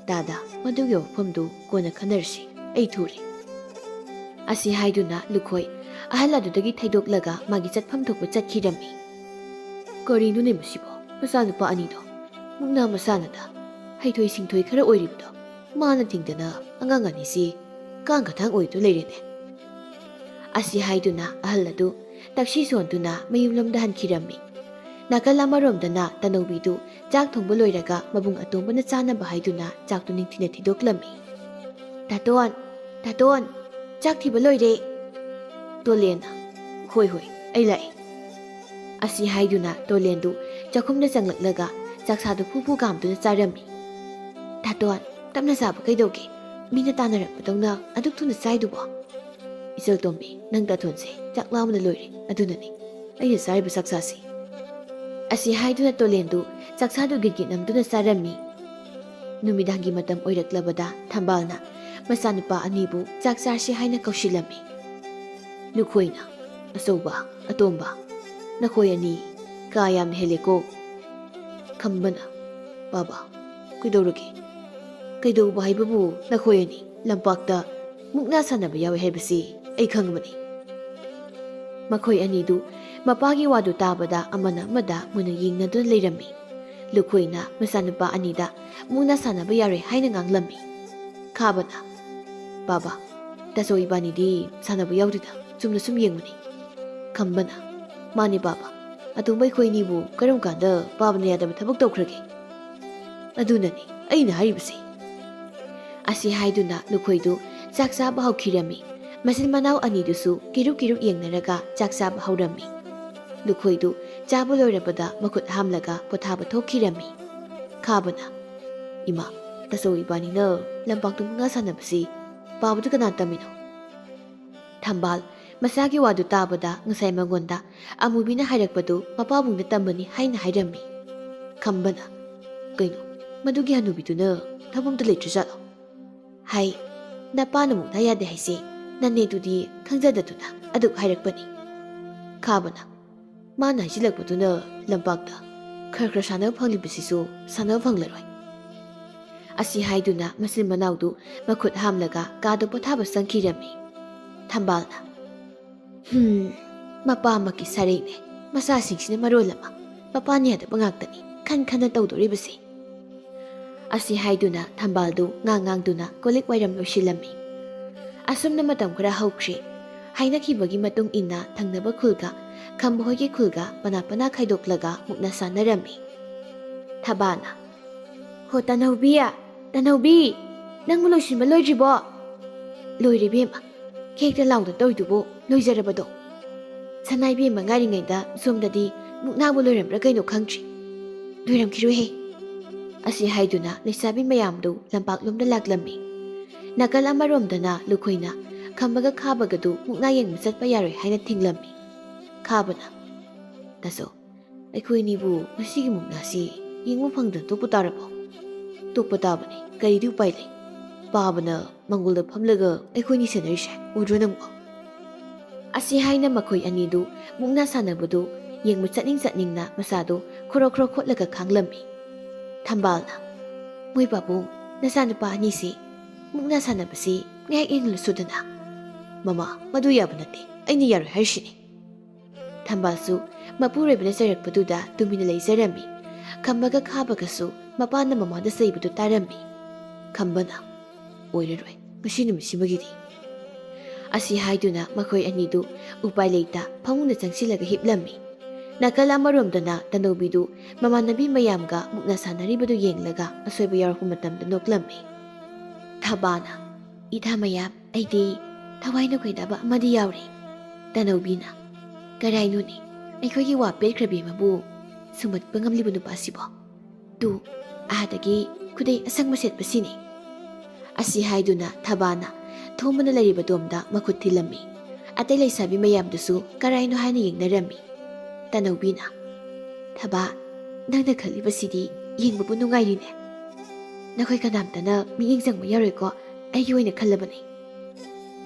"ꯇꯥꯗ, ꯃꯗꯨꯒꯤ ꯋꯥꯐꯝꯗꯨ ꯀꯣꯟꯅ ꯈꯟꯅꯔꯁꯤ, ꯑꯩ ꯊꯨꯔꯦ꯫" ꯑꯁꯤ ꯍꯥꯏꯗꯨꯅ ꯂꯨꯈꯣꯏ ꯑꯍꯜ ꯑꯗꯨꯗꯒꯤ ꯊꯩꯗꯣꯛꯂꯒ ꯃꯥꯒꯤ ꯆꯠꯐꯝ ꯊꯣꯛꯄ ꯆꯠꯈꯤꯔꯝꯃꯤ꯫ "ꯀꯔꯤꯅꯣꯅꯦ ꯃꯁꯤꯕꯣ? ꯃꯆꯥꯅꯨꯄꯥ ꯑꯅꯤꯗꯣ ꯃꯨꯛꯅꯥ ꯃꯁꯥꯟꯅꯗ ꯍꯩꯊꯣꯏ ꯁꯤꯡꯊꯣꯏ ꯈꯔ ꯑꯣꯏꯔꯤꯕꯗꯣ ꯃꯥꯅ ꯊꯤꯡꯗꯅ ꯑꯉꯥꯡ ꯑꯅꯤꯁꯤ ꯀꯥꯡ ꯈꯇꯥꯡ ꯑꯣꯏꯗꯨ ꯂꯩꯔꯦꯅꯦ꯫" ꯑꯁꯤ ꯍꯥꯏꯗꯨꯅ ꯑꯍꯜ ꯑꯗꯨ ꯇꯛꯁꯤ ꯁꯣꯟꯗꯨꯅ ꯃꯌꯨꯝꯂꯣꯝꯗ ꯍꯟꯈꯤꯔꯝꯃꯤ꯫ ꯅꯥꯀꯜ ꯑꯃꯔꯣꯝꯗꯅ ꯇꯅꯧꯕꯤꯗꯨ ꯆꯥꯛ ꯊꯣꯡꯕ ꯂꯣꯏꯔꯒ ꯃꯕꯨꯡ ꯑꯇꯣꯝꯕꯅ ꯆꯥꯅꯕ ꯍꯥꯏꯗꯨꯅ ꯆꯥꯛꯇꯨ ꯅꯤꯡꯊꯤꯅ ꯊꯤꯗꯣꯛꯂꯝꯃꯤ꯫ "ꯇꯥꯇꯣꯟ, ꯇꯥꯇꯣꯟ, ꯆꯥꯛ ꯊꯤꯕ ꯂꯣꯏꯔꯦ꯫" ꯇꯣꯂꯦꯟꯅ, "ꯍꯣꯏ, ꯍꯣꯏ, ꯑꯩ ꯂꯥꯛꯑꯦ꯫" ꯑꯁꯤ ꯍꯥꯏꯗꯨꯅ ꯇꯣꯂꯦꯟꯗꯨ ꯆꯥꯛꯈꯨꯝꯗ ꯆꯪꯂꯛꯂꯒ ꯆꯥꯛꯁꯥꯗꯨ ꯐꯨ ꯐꯨ ꯀꯥꯝꯗꯨꯅ ꯆꯥꯔꯝꯃꯤ꯫ "ꯇꯥꯇꯣꯟ, ꯇꯞꯅ ꯆꯥꯕ ꯀꯩꯗꯧꯒꯦ? ꯃꯤꯅ ꯇꯥꯟꯅꯔꯛꯄꯗꯧꯅ ꯑꯗꯨꯛ ꯊꯨꯅ ꯆꯥꯏꯗꯨꯕꯣ?" "ꯏꯆꯜꯇꯣꯝꯕꯤ, ꯅꯪ ꯇꯥꯇꯣꯟꯁꯦ ꯆꯥꯛ ꯂꯥꯝꯕꯅ ꯂꯣꯏꯔꯦ, ꯑꯗꯨꯅꯅꯤ꯫ ꯑꯩꯅ ꯆꯥꯔꯤꯕ ꯆꯥꯛꯁꯥꯁꯤ꯫" ꯑꯁꯤ ꯍꯥꯏꯗꯨꯅ ꯇꯣꯂꯦꯟꯗꯨ ꯆꯥꯛꯁꯥꯗꯨ ꯒꯤꯠ ꯒꯤꯠ ꯅꯝꯗꯨꯅ ꯆꯥꯔꯝꯃꯤ꯫ ꯅꯨꯃꯤꯗꯥꯡꯒꯤ ꯃꯇꯝ ꯑꯣꯏꯔꯛꯂꯕꯗ ꯊꯝꯕꯥꯜꯅ ꯃꯆꯥꯅꯨꯄꯥ ꯑꯅꯤꯕꯨ ꯆꯥꯛ ꯆꯥꯔꯁꯤ ꯍꯥꯏꯅ ꯀꯧꯁꯤꯜꯂꯝꯃꯤ꯫ ꯂꯨꯈꯣꯏꯅ, "ꯑꯆꯧꯕ, ꯑꯇꯣꯝꯕ, ꯅꯈꯣꯏ ꯑꯅꯤ ꯀꯥ ꯌꯥꯝꯅ ꯍꯦꯜꯂꯦꯀꯣ꯫" ꯈꯝꯕꯅ, "ꯕꯥꯕꯥ, ꯀꯩꯗꯧꯔꯒꯦ? ꯀꯩꯗꯧꯕ ꯍꯥꯏꯕꯕꯨ ꯅꯈꯣꯏ ꯑꯅꯤ ꯂꯝꯄꯥꯛꯇ ꯃꯨꯛꯅꯥ ꯁꯥꯟꯅꯕ ꯌꯥꯎꯏ ꯍꯥꯏꯕꯁꯤ ꯑꯩ ꯈꯪꯕꯅꯤ꯫" ꯃꯈꯣꯏ ꯑꯅꯤꯗꯨ ꯃꯄꯥꯒꯤ ꯋꯥꯗꯨ ꯇꯥꯕꯗ ꯑꯃꯅ ꯑꯃꯗ ꯃꯨꯟꯅ ꯌꯦꯡꯅꯗꯨꯅ ꯂꯩꯔꯝꯃꯤ꯫ ꯂꯨꯈꯣꯏꯅ ꯃꯆꯥꯅꯨꯄꯥ ꯑꯅꯤꯗ ꯃꯨꯛꯅꯥ ꯁꯥꯟꯅꯕ ꯌꯥꯔꯣꯏ ꯍꯥꯏꯅ ꯉꯥꯡꯂꯝꯃꯤ꯫ ꯈꯥꯕꯅ, "ꯕꯥꯕꯥ, ꯇꯥꯆꯧ ꯏꯕꯥꯅꯤꯗꯤ ꯁꯥꯟꯅꯕ ꯌꯥꯎꯗꯦꯗ, ꯆꯨꯝꯅ ꯁꯨꯝ ꯌꯦꯡꯕꯅꯤ꯫" ꯈꯝꯕꯅ, "ꯃꯥꯅꯦ ꯕꯥꯕꯥ, ꯑꯗꯨ ꯃꯈꯣꯏꯅꯤꯕꯨ ꯀꯔꯝ ꯀꯥꯟꯗ ꯕꯥꯕꯥꯅ ꯌꯥꯗꯕ ꯊꯕꯛ ꯇꯧꯈ꯭ꯔꯒꯦ?" "ꯑꯗꯨꯅꯅꯤ ꯑꯩꯅ ꯍꯥꯏꯔꯤꯕꯁꯦ꯫" ꯑꯁꯤ ꯍꯥꯏꯗꯨꯅ ꯂꯨꯈꯣꯏꯗꯨ ꯆꯥꯛ ꯆꯥꯕ ꯍꯧꯈꯤꯔꯝꯃꯤ꯫ ꯃꯆꯤꯟ ꯃꯅꯥꯎ ꯑꯅꯤꯗꯨꯁꯨ ꯀꯤꯔꯨꯛ ꯀꯤꯔꯨꯛ ꯌꯦꯡꯅꯔꯒ ꯆꯥꯛ ꯆꯥꯕ ꯍꯧꯔꯝꯃꯤ꯫ ꯂꯨꯈꯣꯏꯗꯨ ꯆꯥꯕ ꯂꯣꯏꯔꯕꯗ ꯃꯈꯨꯠ ꯍꯥꯝꯂꯒ ꯄꯣꯊꯥꯕ ꯊꯣꯛꯈꯤꯔꯝꯃꯤ꯫ ꯈꯥꯕꯅ, "ꯏꯃꯥ, ꯇꯥꯆꯧ ꯏꯕꯥꯅꯤꯅ ꯂꯝꯄꯥꯛꯇ ꯃꯨꯛꯅꯥ ꯁꯥꯟꯅꯕꯁꯤ ꯄꯥꯕꯗꯨ ꯀꯅꯥ ꯇꯝꯃꯤꯅꯣ?" ꯊꯝꯕꯥꯜ ꯃꯆꯥꯒꯤ ꯋꯥꯗꯨ ꯇꯥꯕꯗ ꯉꯁꯥꯏ ꯃꯉꯣꯟꯗ ꯑꯃꯨꯕꯤꯅ ꯍꯥꯏꯔꯛꯄꯗꯨ ꯃꯄꯥꯕꯨꯡꯅ ꯇꯝꯕꯅꯤ ꯍꯥꯏꯅ ꯍꯥꯏꯔꯝꯃꯤ꯫ ꯈꯝꯕꯅ, "ꯀꯩꯅꯣ, ꯃꯗꯨꯒꯤ ꯍꯅꯨꯕꯤꯗꯨꯅ ꯊꯕꯛ ꯑꯝꯇ ꯂꯩꯇ꯭ꯔꯖꯥꯠꯂꯣ?" "ꯍꯥꯏ, ꯅꯄꯥꯅ ꯃꯨꯛꯅꯥ ꯌꯥꯗꯦ ꯍꯥꯏꯁꯦ ꯅꯅꯦꯗꯨꯗꯤ ꯈꯪꯖꯗꯗꯨꯅ ꯑꯗꯨꯛ ꯍꯥꯏꯔꯛꯄꯅꯤ꯫" ꯈꯥꯕꯅ, "ꯃꯥꯅ ꯍꯥꯏꯖꯤꯜꯂꯛꯄꯗꯨꯅ ꯂꯝꯄꯥꯛꯇ ꯈꯔ ꯈꯔ ꯁꯥꯟꯅꯕ ꯐꯪꯂꯤꯕꯁꯤꯁꯨ ꯁꯥꯟꯅꯕ ꯐꯪꯂꯔꯣꯏ꯫" ꯑꯁꯤ ꯍꯥꯏꯗꯨꯅ ꯃꯆꯤꯟ ꯃꯅꯥꯎꯗꯨ ꯃꯈꯨꯠ ꯍꯥꯝꯂꯒ ꯀꯥꯗ ꯄꯣꯊꯥꯕ ꯆꯪꯈꯤꯔꯝꯃꯤ꯫ ꯊꯝꯕꯥꯜꯅ, "ꯍꯨꯝ, ꯃꯄꯥꯃꯛꯀꯤ ꯁꯥꯔꯩꯅꯦ꯫ ꯃꯆꯥꯁꯤꯡꯁꯤꯅ ꯃꯔꯣꯜ ꯑꯃ ꯃꯄꯥꯅ ꯌꯥꯗꯕ ꯉꯥꯛꯇꯅꯤ ꯈꯟ ꯈꯟꯅ ꯇꯧꯗꯣꯔꯤꯕꯁꯦ꯫" ꯑꯁꯤ ꯍꯥꯏꯗꯨꯅ ꯊꯝꯕꯥꯜꯗꯨ ꯉꯥꯡ ꯉꯥꯡꯗꯨꯅ ꯀꯣꯜꯂꯤꯛ ꯋꯥꯏꯔꯝ ꯂꯣꯏꯁꯤꯜꯂꯝꯃꯤ꯫ ꯑꯁꯨꯝꯅ ꯃꯇꯝ ꯈꯔ ꯍꯧꯈ꯭ꯔꯦ꯫ ꯍꯥꯏꯅꯈꯤꯕꯒꯤ ꯃꯇꯨꯡ ꯏꯟꯅ ꯊꯪꯅꯕ ꯈꯨꯜꯒ ꯈꯝꯕ ꯍꯣꯏꯒꯤ ꯈꯨꯜꯒ ꯄꯅꯥ ꯄꯅꯥ ꯈꯥꯏꯗꯣꯛꯂꯒ ꯃꯨꯛꯅꯥ ꯁꯥꯟꯅꯔꯝꯃꯤ꯫ ꯊꯕꯥꯅ, "ꯍꯣ ꯇꯅꯧꯕꯤ, ꯇꯅꯧꯕꯤ, ꯅꯪꯕꯨ ꯂꯣꯏꯁꯤꯟꯕ ꯂꯣꯏꯗ꯭ꯔꯤꯕꯣ?" "ꯂꯣꯏꯔꯦ ꯏꯕꯦꯝꯃ, ꯈꯦꯛꯇ ꯂꯥꯎꯗ ꯇꯧꯔꯤꯗꯨꯕꯨ ꯂꯣꯏꯖꯔꯕꯗꯣ?" "ꯁꯅꯥ ꯏꯕꯦꯝꯃ ꯉꯥꯏꯔꯤꯉꯩꯗ ꯁꯣꯝꯗꯗꯤ ꯃꯨꯛꯅꯥꯕꯨ ꯂꯣꯏꯔꯝꯕ꯭ꯔꯥ ꯀꯩꯅꯣ ꯈꯪꯗ꯭ꯔꯤ꯫" "ꯂꯣꯏꯔꯝꯈꯤꯔꯣꯏꯍꯦ꯫" ꯑꯁꯤ ꯍꯥꯏꯗꯨꯅ ꯂꯩꯁꯥꯕꯤ ꯃꯌꯥꯝꯗꯨ ꯂꯝꯄꯥꯛꯂꯣꯝꯗ ꯂꯥꯛꯂꯝꯃꯤ꯫ ꯅꯥꯀꯜ ꯑꯃꯔꯣꯝꯗꯅ ꯂꯨꯈꯣꯏꯅ ꯈꯝꯕꯒ ꯈꯥꯕꯒꯗꯨ ꯃꯨꯛꯅꯥ ꯌꯦꯡꯕ ꯆꯠꯄ ꯌꯥꯔꯣꯏ ꯍꯥꯏꯅ ꯊꯤꯡꯂꯝꯃꯤ꯫ ꯈꯥꯕꯅ, "ꯇꯥꯆꯧ, ꯑꯩꯈꯣꯏꯅꯤꯕꯨ ꯉꯁꯤꯒꯤ ꯃꯨꯛꯅꯥꯁꯤ ꯌꯦꯡꯕ ꯐꯪꯗꯅ ꯇꯣꯛꯄ ꯇꯥꯔꯕꯣ?" "ꯇꯣꯛꯄ ꯇꯥꯕꯅꯤ, ꯀꯔꯤꯗꯤ ꯎꯄꯥꯏ ꯂꯩ? ꯄꯥꯕꯅ ꯃꯪꯒꯣꯜꯗ ꯐꯝꯂꯒ ꯑꯩꯈꯣꯏꯅꯤ ꯁꯦꯟꯅꯔꯤꯁꯦ ꯎꯗ꯭ꯔꯣ ꯅꯪꯕꯣ?" ꯑꯁꯤ ꯍꯥꯏꯅ ꯃꯈꯣꯏ ꯑꯅꯤꯗꯨ ꯃꯨꯛꯅꯥ ꯁꯥꯟꯅꯕꯗꯨ ꯌꯦꯡꯕ ꯆꯠꯅꯤꯡ ꯆꯠꯅꯤꯡꯅ ꯃꯆꯥꯗꯨ ꯈꯣꯔꯣ ꯈꯣꯔꯣ ꯈꯣꯠꯂꯒ ꯈꯥꯡꯂꯝꯃꯤ꯫ ꯊꯝꯕꯥꯜꯅ, "ꯃꯣꯏ ꯄꯥꯕꯨꯡ, ꯅꯆꯥꯅꯨꯄꯥ ꯑꯅꯤꯁꯤ ꯃꯨꯛꯅꯥ ꯁꯥꯟꯅꯕꯁꯤ ꯉꯥꯏꯍꯥꯛ ꯌꯦꯡꯍꯜꯂꯨꯁꯨꯗꯅ꯫" "ꯃꯃꯥ, ꯃꯗꯨ ꯌꯥꯕ ꯅꯠꯇꯦ, ꯑꯩꯅ ꯌꯥꯔꯣꯏ ꯍꯥꯏꯔꯤꯁꯤꯅꯤ꯫" ꯊꯝꯕꯥꯜꯁꯨ ꯃꯄꯨꯔꯣꯏꯕꯅ ꯆꯩꯔꯛꯄꯗꯨꯗ ꯇꯨꯃꯤꯟꯅ ꯂꯩꯖꯔꯝꯃꯤ꯫ ꯈꯝꯕꯒ ꯈꯥꯕꯒꯁꯨ ꯃꯄꯥꯅ ꯃꯃꯥꯗ ꯆꯩꯕꯗꯨ ꯇꯥꯔꯝꯃꯤ꯫ ꯈꯝꯕꯅ, "ꯑꯣꯏꯔꯔꯣꯏ, ꯉꯁꯤ ꯅꯨꯃꯤꯠꯁꯤꯃꯒꯤꯗꯤ"꯫ ꯑꯁꯤ ꯍꯥꯏꯗꯨꯅ ꯃꯈꯣꯏ ꯑꯅꯤꯗꯨ ꯎꯄꯥꯏ ꯂꯩꯇ ꯐꯃꯨꯡꯗ ꯆꯪꯁꯤꯜꯂꯒ ꯍꯤꯞꯂꯝꯃꯤ꯫ ꯅꯥꯀꯜ ꯑꯃꯔꯣꯝꯗꯅ ꯇꯅꯧꯕꯤꯗꯨ ꯃꯃꯥꯟꯅꯕꯤ ꯃꯌꯥꯝꯒ ꯃꯨꯛꯅ ꯁꯥꯟꯅꯔꯤꯕꯗꯨ ꯌꯦꯡꯂꯒ ꯑꯁꯣꯏꯕ ꯌꯥꯎꯔꯛꯄ ꯃꯇꯝꯗ ꯅꯣꯛꯂꯝꯃꯤ꯫ ꯊꯕꯥꯅ, "ꯏꯊꯥ ꯃꯌꯥꯝ, ꯑꯩꯗꯤ ꯊꯋꯥꯏ ꯅꯨꯡꯉꯥꯏꯇꯕ ꯑꯃꯗꯤ ꯌꯥꯎꯔꯦ"꯫ ꯇꯅꯧꯕꯤꯅ, "ꯀꯔꯥꯏꯅꯣꯅꯦ, ꯑꯩꯈꯣꯏꯒꯤ ꯋꯥ ꯄꯦꯠꯈ꯭ꯔꯕꯤ ꯑꯃꯕꯨ ꯁꯨꯝꯍꯠꯄ ꯉꯝꯂꯤꯕ ꯅꯨꯄꯥꯁꯤꯕꯣ? ꯇꯨ, ꯑꯥꯗꯒꯤ ꯈꯨꯗꯩ ꯑꯁꯪꯕ ꯁꯦꯠꯄꯁꯤꯅꯤ"꯫ ꯑꯁꯤ ꯍꯥꯏꯗꯨꯅ ꯊꯕꯥꯅ ꯊꯣꯝꯕꯅ ꯂꯩꯔꯤꯕ ꯗꯣꯝꯗ ꯃꯈꯨꯠ ꯊꯤꯜꯂꯝꯃꯤ꯫ ꯑꯇꯩ ꯂꯩꯁꯥꯕꯤ ꯃꯌꯥꯝꯗꯨꯁꯨ ꯀꯔꯥꯏꯅꯣ ꯍꯥꯏꯅ ꯌꯦꯡꯅꯔꯝꯃꯤ꯫ ꯇꯅꯧꯕꯤꯅ, "ꯊꯕꯥ, ꯅꯪꯅ ꯈꯜꯂꯤꯕꯁꯤꯗꯤ ꯌꯦꯡꯕꯕꯨ ꯅꯨꯡꯉꯥꯏꯔꯤꯅꯦ꯫ ꯅꯈꯣꯏ ꯀꯅꯥꯝꯇꯅ ꯃꯤꯠꯌꯦꯡ ꯆꯪꯕ ꯌꯥꯔꯣꯏꯀꯣ, ꯑꯩꯒꯤ ꯑꯣꯏꯅ ꯈꯜꯂꯕꯅꯤ"꯫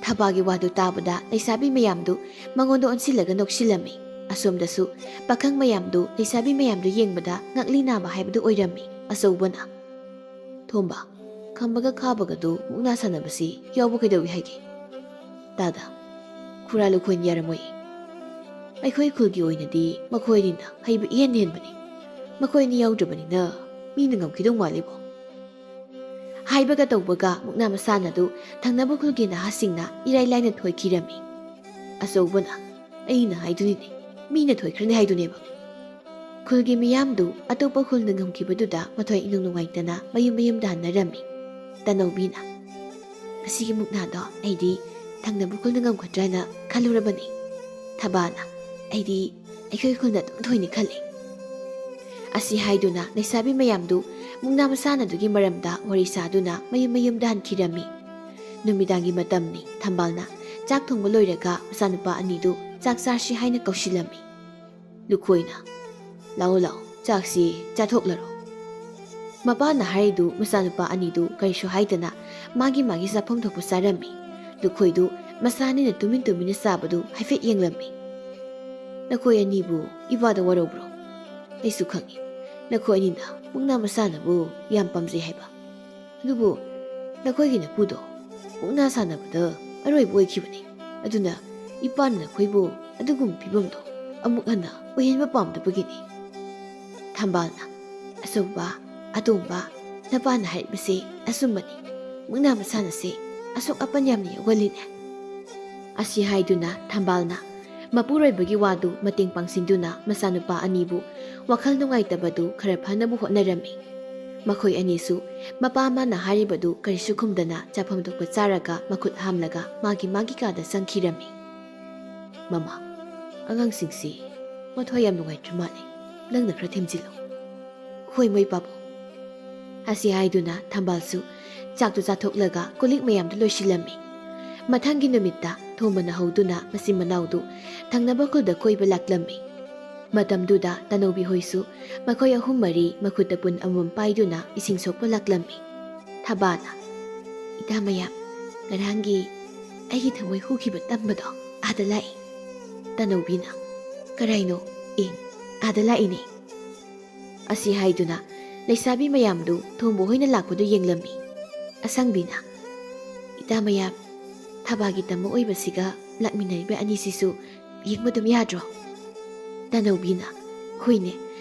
ꯊꯕꯥꯒꯤ ꯋꯥꯗꯨ ꯇꯥꯕꯗ ꯂꯩꯁꯥꯕꯤ ꯃꯌꯥꯝꯗꯨ ꯃꯉꯣꯟꯗ ꯑꯣꯟꯁꯤꯜꯂꯒ ꯅꯣꯛꯁꯤꯜꯂꯝꯃꯤ꯫ ꯑꯁꯣꯝꯗꯁꯨ ꯄꯥꯈꯪ ꯃꯌꯥꯝꯗꯨ ꯂꯩꯁꯥꯕꯤ ꯃꯌꯥꯝꯗꯨ ꯌꯦꯡꯕꯗ ꯉꯛꯂꯤ ꯅꯥꯕ ꯍꯥꯏꯕꯗꯨ ꯑꯣꯏꯔꯝꯃꯤ꯫ ꯑꯆꯧꯕꯅ, "ꯊꯣꯝꯕ, ꯈꯝꯕꯒ ꯈꯥꯕꯒꯗꯨ ꯃꯨꯛꯅꯥ ꯁꯥꯟꯅꯕꯁꯤ ꯌꯥꯎꯕ ꯀꯩꯗꯧꯏ ꯍꯥꯏꯒꯦ?" ꯇꯥꯗ, "ꯈꯨꯔꯥ ꯂꯨꯈꯣꯏꯅ ꯌꯥꯔꯝꯃꯣꯏ꯫ ꯑꯩꯈꯣꯏ ꯈꯨꯜꯒꯤ ꯑꯣꯏꯅꯗꯤ ꯃꯈꯣꯏꯅꯤꯅ ꯍꯩꯕ ꯏꯍꯦꯟ ꯍꯦꯟꯕꯅꯤ꯫ ꯃꯈꯣꯏ ꯑꯅꯤ ꯌꯥꯎꯗ꯭ꯔꯕꯅꯤꯅ ꯃꯤꯅ ꯉꯝꯈꯤꯗꯧ ꯃꯥꯜꯂꯤꯕꯣ"꯫ ꯍꯥꯏꯕꯒ ꯇꯧꯕꯒ ꯃꯨꯛꯅꯥ ꯃꯁꯥꯟꯅꯗꯨ ꯊꯪꯅꯕ ꯈꯨꯜꯒꯤ ꯅꯍꯥꯁꯤꯡꯅ ꯏꯔꯥꯏ ꯂꯥꯏꯅ ꯊꯣꯏꯈꯤꯔꯝꯃꯤ꯫ ꯑꯆꯧꯕꯅ, "ꯑꯩꯅ ꯍꯥꯏꯗꯨꯅꯤꯅꯦ, ꯃꯤꯅ ꯊꯣꯏꯈ꯭ꯔꯅꯤ ꯍꯥꯏꯗꯨꯅꯦꯕ"꯫ ꯈꯨꯜꯒꯤ ꯃꯤꯌꯥꯝꯗꯨ ꯑꯇꯣꯞꯄ ꯈꯨꯜꯅ ꯉꯝꯈꯤꯕꯗꯨꯗ ꯃꯊ꯭ꯋꯥꯏ ꯏꯅꯨꯡ ꯅꯨꯡꯉꯥꯏꯇꯅ ꯃꯌꯨꯝ ꯃꯌꯨꯝꯗ ꯍꯟꯅꯔꯝꯃꯤ꯫ ꯇꯅꯧꯕꯤꯅ, "ꯉꯁꯤꯒꯤ ꯃꯨꯛꯅꯥꯗꯣ ꯑꯩꯗꯤ ꯊꯪꯅꯕ ꯈꯨꯜꯅ ꯉꯝꯒꯗ꯭ꯔꯅ ꯈꯜꯂꯨꯔꯕꯅꯤ"꯫ ꯊꯕꯥꯅ, "ꯑꯩꯗꯤ ꯑꯩꯈꯣꯏ ꯈꯨꯜꯅ ꯑꯗꯨꯝ ꯊꯣꯏꯅꯤ ꯈꯜꯂꯤ"꯫ ꯑꯁꯤ ꯍꯥꯏꯗꯨꯅ ꯂꯩꯁꯥꯕꯤ ꯃꯌꯥꯝꯗꯨ ꯃꯨꯛꯅꯥ ꯃꯁꯥꯟꯅꯗꯨꯒꯤ ꯃꯔꯝꯗ ꯋꯥꯔꯤ ꯁꯥꯗꯨꯅ ꯃꯌꯨꯝ ꯃꯌꯨꯝꯗ ꯍꯟꯈꯤꯔꯝꯃꯤ꯫ ꯅꯨꯃꯤꯗꯥꯡꯒꯤ ꯃꯇꯝꯅꯤ꯫ ꯊꯝꯕꯥꯜꯅ ꯆꯥꯛ ꯊꯣꯡꯕ ꯂꯣꯏꯔꯒ ꯃꯆꯥꯅꯨꯄꯥ ꯑꯅꯤꯗꯨ ꯆꯥꯛ ꯆꯥꯁꯤ ꯍꯥꯏꯅ ꯀꯧꯁꯤꯜꯂꯝꯃꯤ꯫ ꯂꯨꯈꯣꯏꯅ, "ꯂꯥꯛꯑꯣ ꯂꯥꯛꯑꯣ, ꯆꯥꯛꯁꯤ ꯆꯥꯊꯣꯛꯂꯔꯣ"꯫ ꯃꯄꯥꯅ ꯍꯥꯏꯔꯤꯗꯨ ꯃꯆꯥꯅꯨꯄꯥ ꯑꯅꯤꯗꯨ ꯀꯔꯤꯁꯨ ꯍꯥꯏꯗꯅ ꯃꯥꯒꯤ ꯃꯥꯒꯤ ꯆꯥꯐꯝ ꯊꯣꯛꯄ ꯆꯥꯔꯝꯃꯤ꯫ ꯂꯨꯈꯣꯏꯗꯨ ꯃꯆꯥ ꯑꯅꯤꯅ ꯇꯨꯃꯤꯟ ꯇꯨꯃꯤꯟꯅ ꯆꯥꯕꯗꯨ ꯍꯥꯏꯐꯦꯠ ꯌꯦꯡꯂꯝꯃꯤ꯫ "ꯅꯈꯣꯏ ꯑꯅꯤꯕꯨ ꯏꯋꯥꯗ ꯋꯥꯔꯧꯕ꯭ꯔꯣ? ꯑꯩꯁꯨ ꯈꯪꯏ, ꯅꯈꯣꯏ ꯑꯅꯤꯅ ꯃꯨꯛꯅꯥ ꯃꯁꯥꯟꯅꯕꯨ ꯌꯥꯝ ꯄꯥꯝꯖꯩ ꯍꯥꯏꯕ꯫ ꯑꯗꯨꯕꯨ ꯅꯈꯣꯏꯒꯤ ꯅꯄꯨꯗꯣ ꯃꯨꯛꯅꯥ ꯁꯥꯟꯅꯕꯗ ꯑꯔꯣꯏꯕ ꯑꯣꯏꯈꯤꯕꯅꯤ꯫ ꯑꯗꯨꯅ ꯏꯄꯥꯅ ꯅꯈꯣꯏꯕꯨ ꯑꯗꯨꯒꯨꯝꯕ ꯐꯤꯕꯝꯗꯣ ꯑꯃꯨꯛ ꯍꯟꯅ ꯑꯣꯏꯍꯟꯕ ꯄꯥꯝꯗꯕꯒꯤꯅꯤ"꯫ ꯊꯝꯕꯥꯜꯅ, "ꯑꯆꯧꯕ, ꯑꯇꯣꯝꯕ, ꯅꯄꯥꯅ ꯍꯥꯏꯔꯤꯕꯁꯦ ꯑꯆꯨꯝꯕꯅꯤ꯫ ꯃꯨꯛꯅꯥ ꯃꯁꯥꯟꯅꯁꯦ ꯑꯁꯣꯛ ꯑꯄꯟ ꯌꯥꯝꯅ ꯌꯥꯎꯒꯜꯂꯤꯅꯦ"꯫ ꯑꯁꯤ ꯍꯥꯏꯗꯨꯅ ꯊꯝꯕꯥꯜꯅ ꯃꯄꯨꯔꯣꯏꯕꯒꯤ ꯋꯥꯗꯨ ꯃꯇꯦꯡ ꯄꯥꯡꯁꯤꯟꯗꯨꯅ ꯃꯆꯥꯅꯨꯄꯥ ꯑꯅꯤꯕꯨ ꯋꯥꯈꯜ ꯅꯨꯡꯉꯥꯏꯇꯕꯗꯨ ꯈꯔ ꯐꯅꯕ ꯍꯣꯠꯅꯔꯝꯃꯤ꯫ ꯃꯈꯣꯏ ꯑꯅꯤꯁꯨ ꯃꯄꯥ ꯃꯥꯅ ꯍꯥꯏꯔꯤꯕꯗꯨ ꯀꯔꯤꯁꯨ ꯈꯨꯝꯗꯅ ꯆꯥꯐꯝ ꯊꯣꯛꯄ ꯆꯥꯔꯒ ꯃꯈꯨꯠ ꯍꯥꯝꯂꯒ ꯃꯥꯒꯤ ꯃꯥꯒꯤ ꯀꯥꯗ ꯆꯪꯈꯤꯔꯝꯃꯤ꯫ "ꯃꯃꯥ, ꯑꯉꯥꯡꯁꯤꯡꯁꯤ ꯃꯊ꯭ꯋꯥꯏ ꯌꯥꯝ ꯅꯨꯡꯉꯥꯏꯇ꯭ꯔ ꯃꯥꯜꯂꯦ꯫ ꯅꯪꯅ ꯈꯔ ꯊꯦꯝꯖꯤꯜꯂꯨ"꯫ "ꯍꯣꯏ ꯃꯣꯏ ꯄꯥꯕꯨꯡ"꯫ ꯑꯁꯤ ꯍꯥꯏꯗꯨꯅ ꯊꯝꯕꯥꯜꯁꯨ ꯆꯥꯛꯇꯨ ꯆꯥꯊꯣꯛꯂꯒ ꯀꯣꯜꯂꯤꯛ ꯃꯌꯥꯝꯗꯨ ꯂꯣꯏꯁꯤꯜꯂꯝꯃꯤ꯫ ꯃꯊꯪꯒꯤ ꯅꯨꯃꯤꯠꯇ ꯊꯣꯝꯕꯅ ꯍꯧꯗꯨꯅ ꯃꯆꯤꯟ ꯃꯅꯥꯎꯗꯨ ꯊꯪꯅꯕ ꯈꯨꯜꯗ ꯀꯣꯏꯕ ꯂꯥꯛꯂꯝꯃꯤ꯫ ꯃꯇꯝꯗꯨꯗ ꯇꯅꯧꯕꯤ ꯍꯣꯏꯁꯨ ꯃꯈꯣꯏ ꯑꯍꯨꯝ ꯃꯔꯤ ꯃꯈꯨꯠꯇ ꯄꯨꯟ ꯑꯃꯃꯝ ꯄꯥꯏꯗꯨꯅ ꯏꯁꯤꯡ ꯁꯣꯛꯄ ꯂꯥꯛꯂꯝꯃꯤ꯫ ꯊꯕꯥꯅ, "ꯏꯇꯥ ꯃꯌꯥꯝ, ꯉꯔꯥꯡꯒꯤ ꯑꯩꯒꯤ ꯊꯃꯣꯏ ꯍꯨꯈꯤꯕ ꯇꯝꯕꯗꯣ ꯑꯥꯗ ꯂꯥꯛꯏ"꯫ ꯇꯅꯧꯕꯤꯅ, "ꯀꯔꯥꯏꯅꯣ?" "ꯑꯦ, ꯑꯥꯗ ꯂꯥꯛꯏꯅꯦ"꯫ ꯑꯁꯤ ꯍꯥꯏꯗꯨꯅ ꯂꯩꯁꯥꯕꯤ ꯃꯌꯥꯝꯗꯨ ꯊꯣꯝꯕ ꯍꯣꯏꯅ ꯂꯥꯛꯄꯗꯨ ꯌꯦꯡꯂꯝꯃꯤ꯫ ꯑꯁꯪꯕꯤꯅ, "ꯏꯇꯥ ꯃꯌꯥꯝ, ꯊꯕꯥꯒꯤ ꯇꯝꯕ ꯑꯣꯏꯕꯁꯤꯒ ꯂꯥꯛꯃꯤꯟꯅꯔꯤꯕ ꯑꯅꯤꯁꯤꯁꯨ ꯌꯦꯡꯕ ꯑꯗꯨꯝ ꯌꯥꯗ꯭ꯔꯣ?" ꯇꯅꯧꯕꯤꯅ, "ꯍꯣꯏꯅꯦ,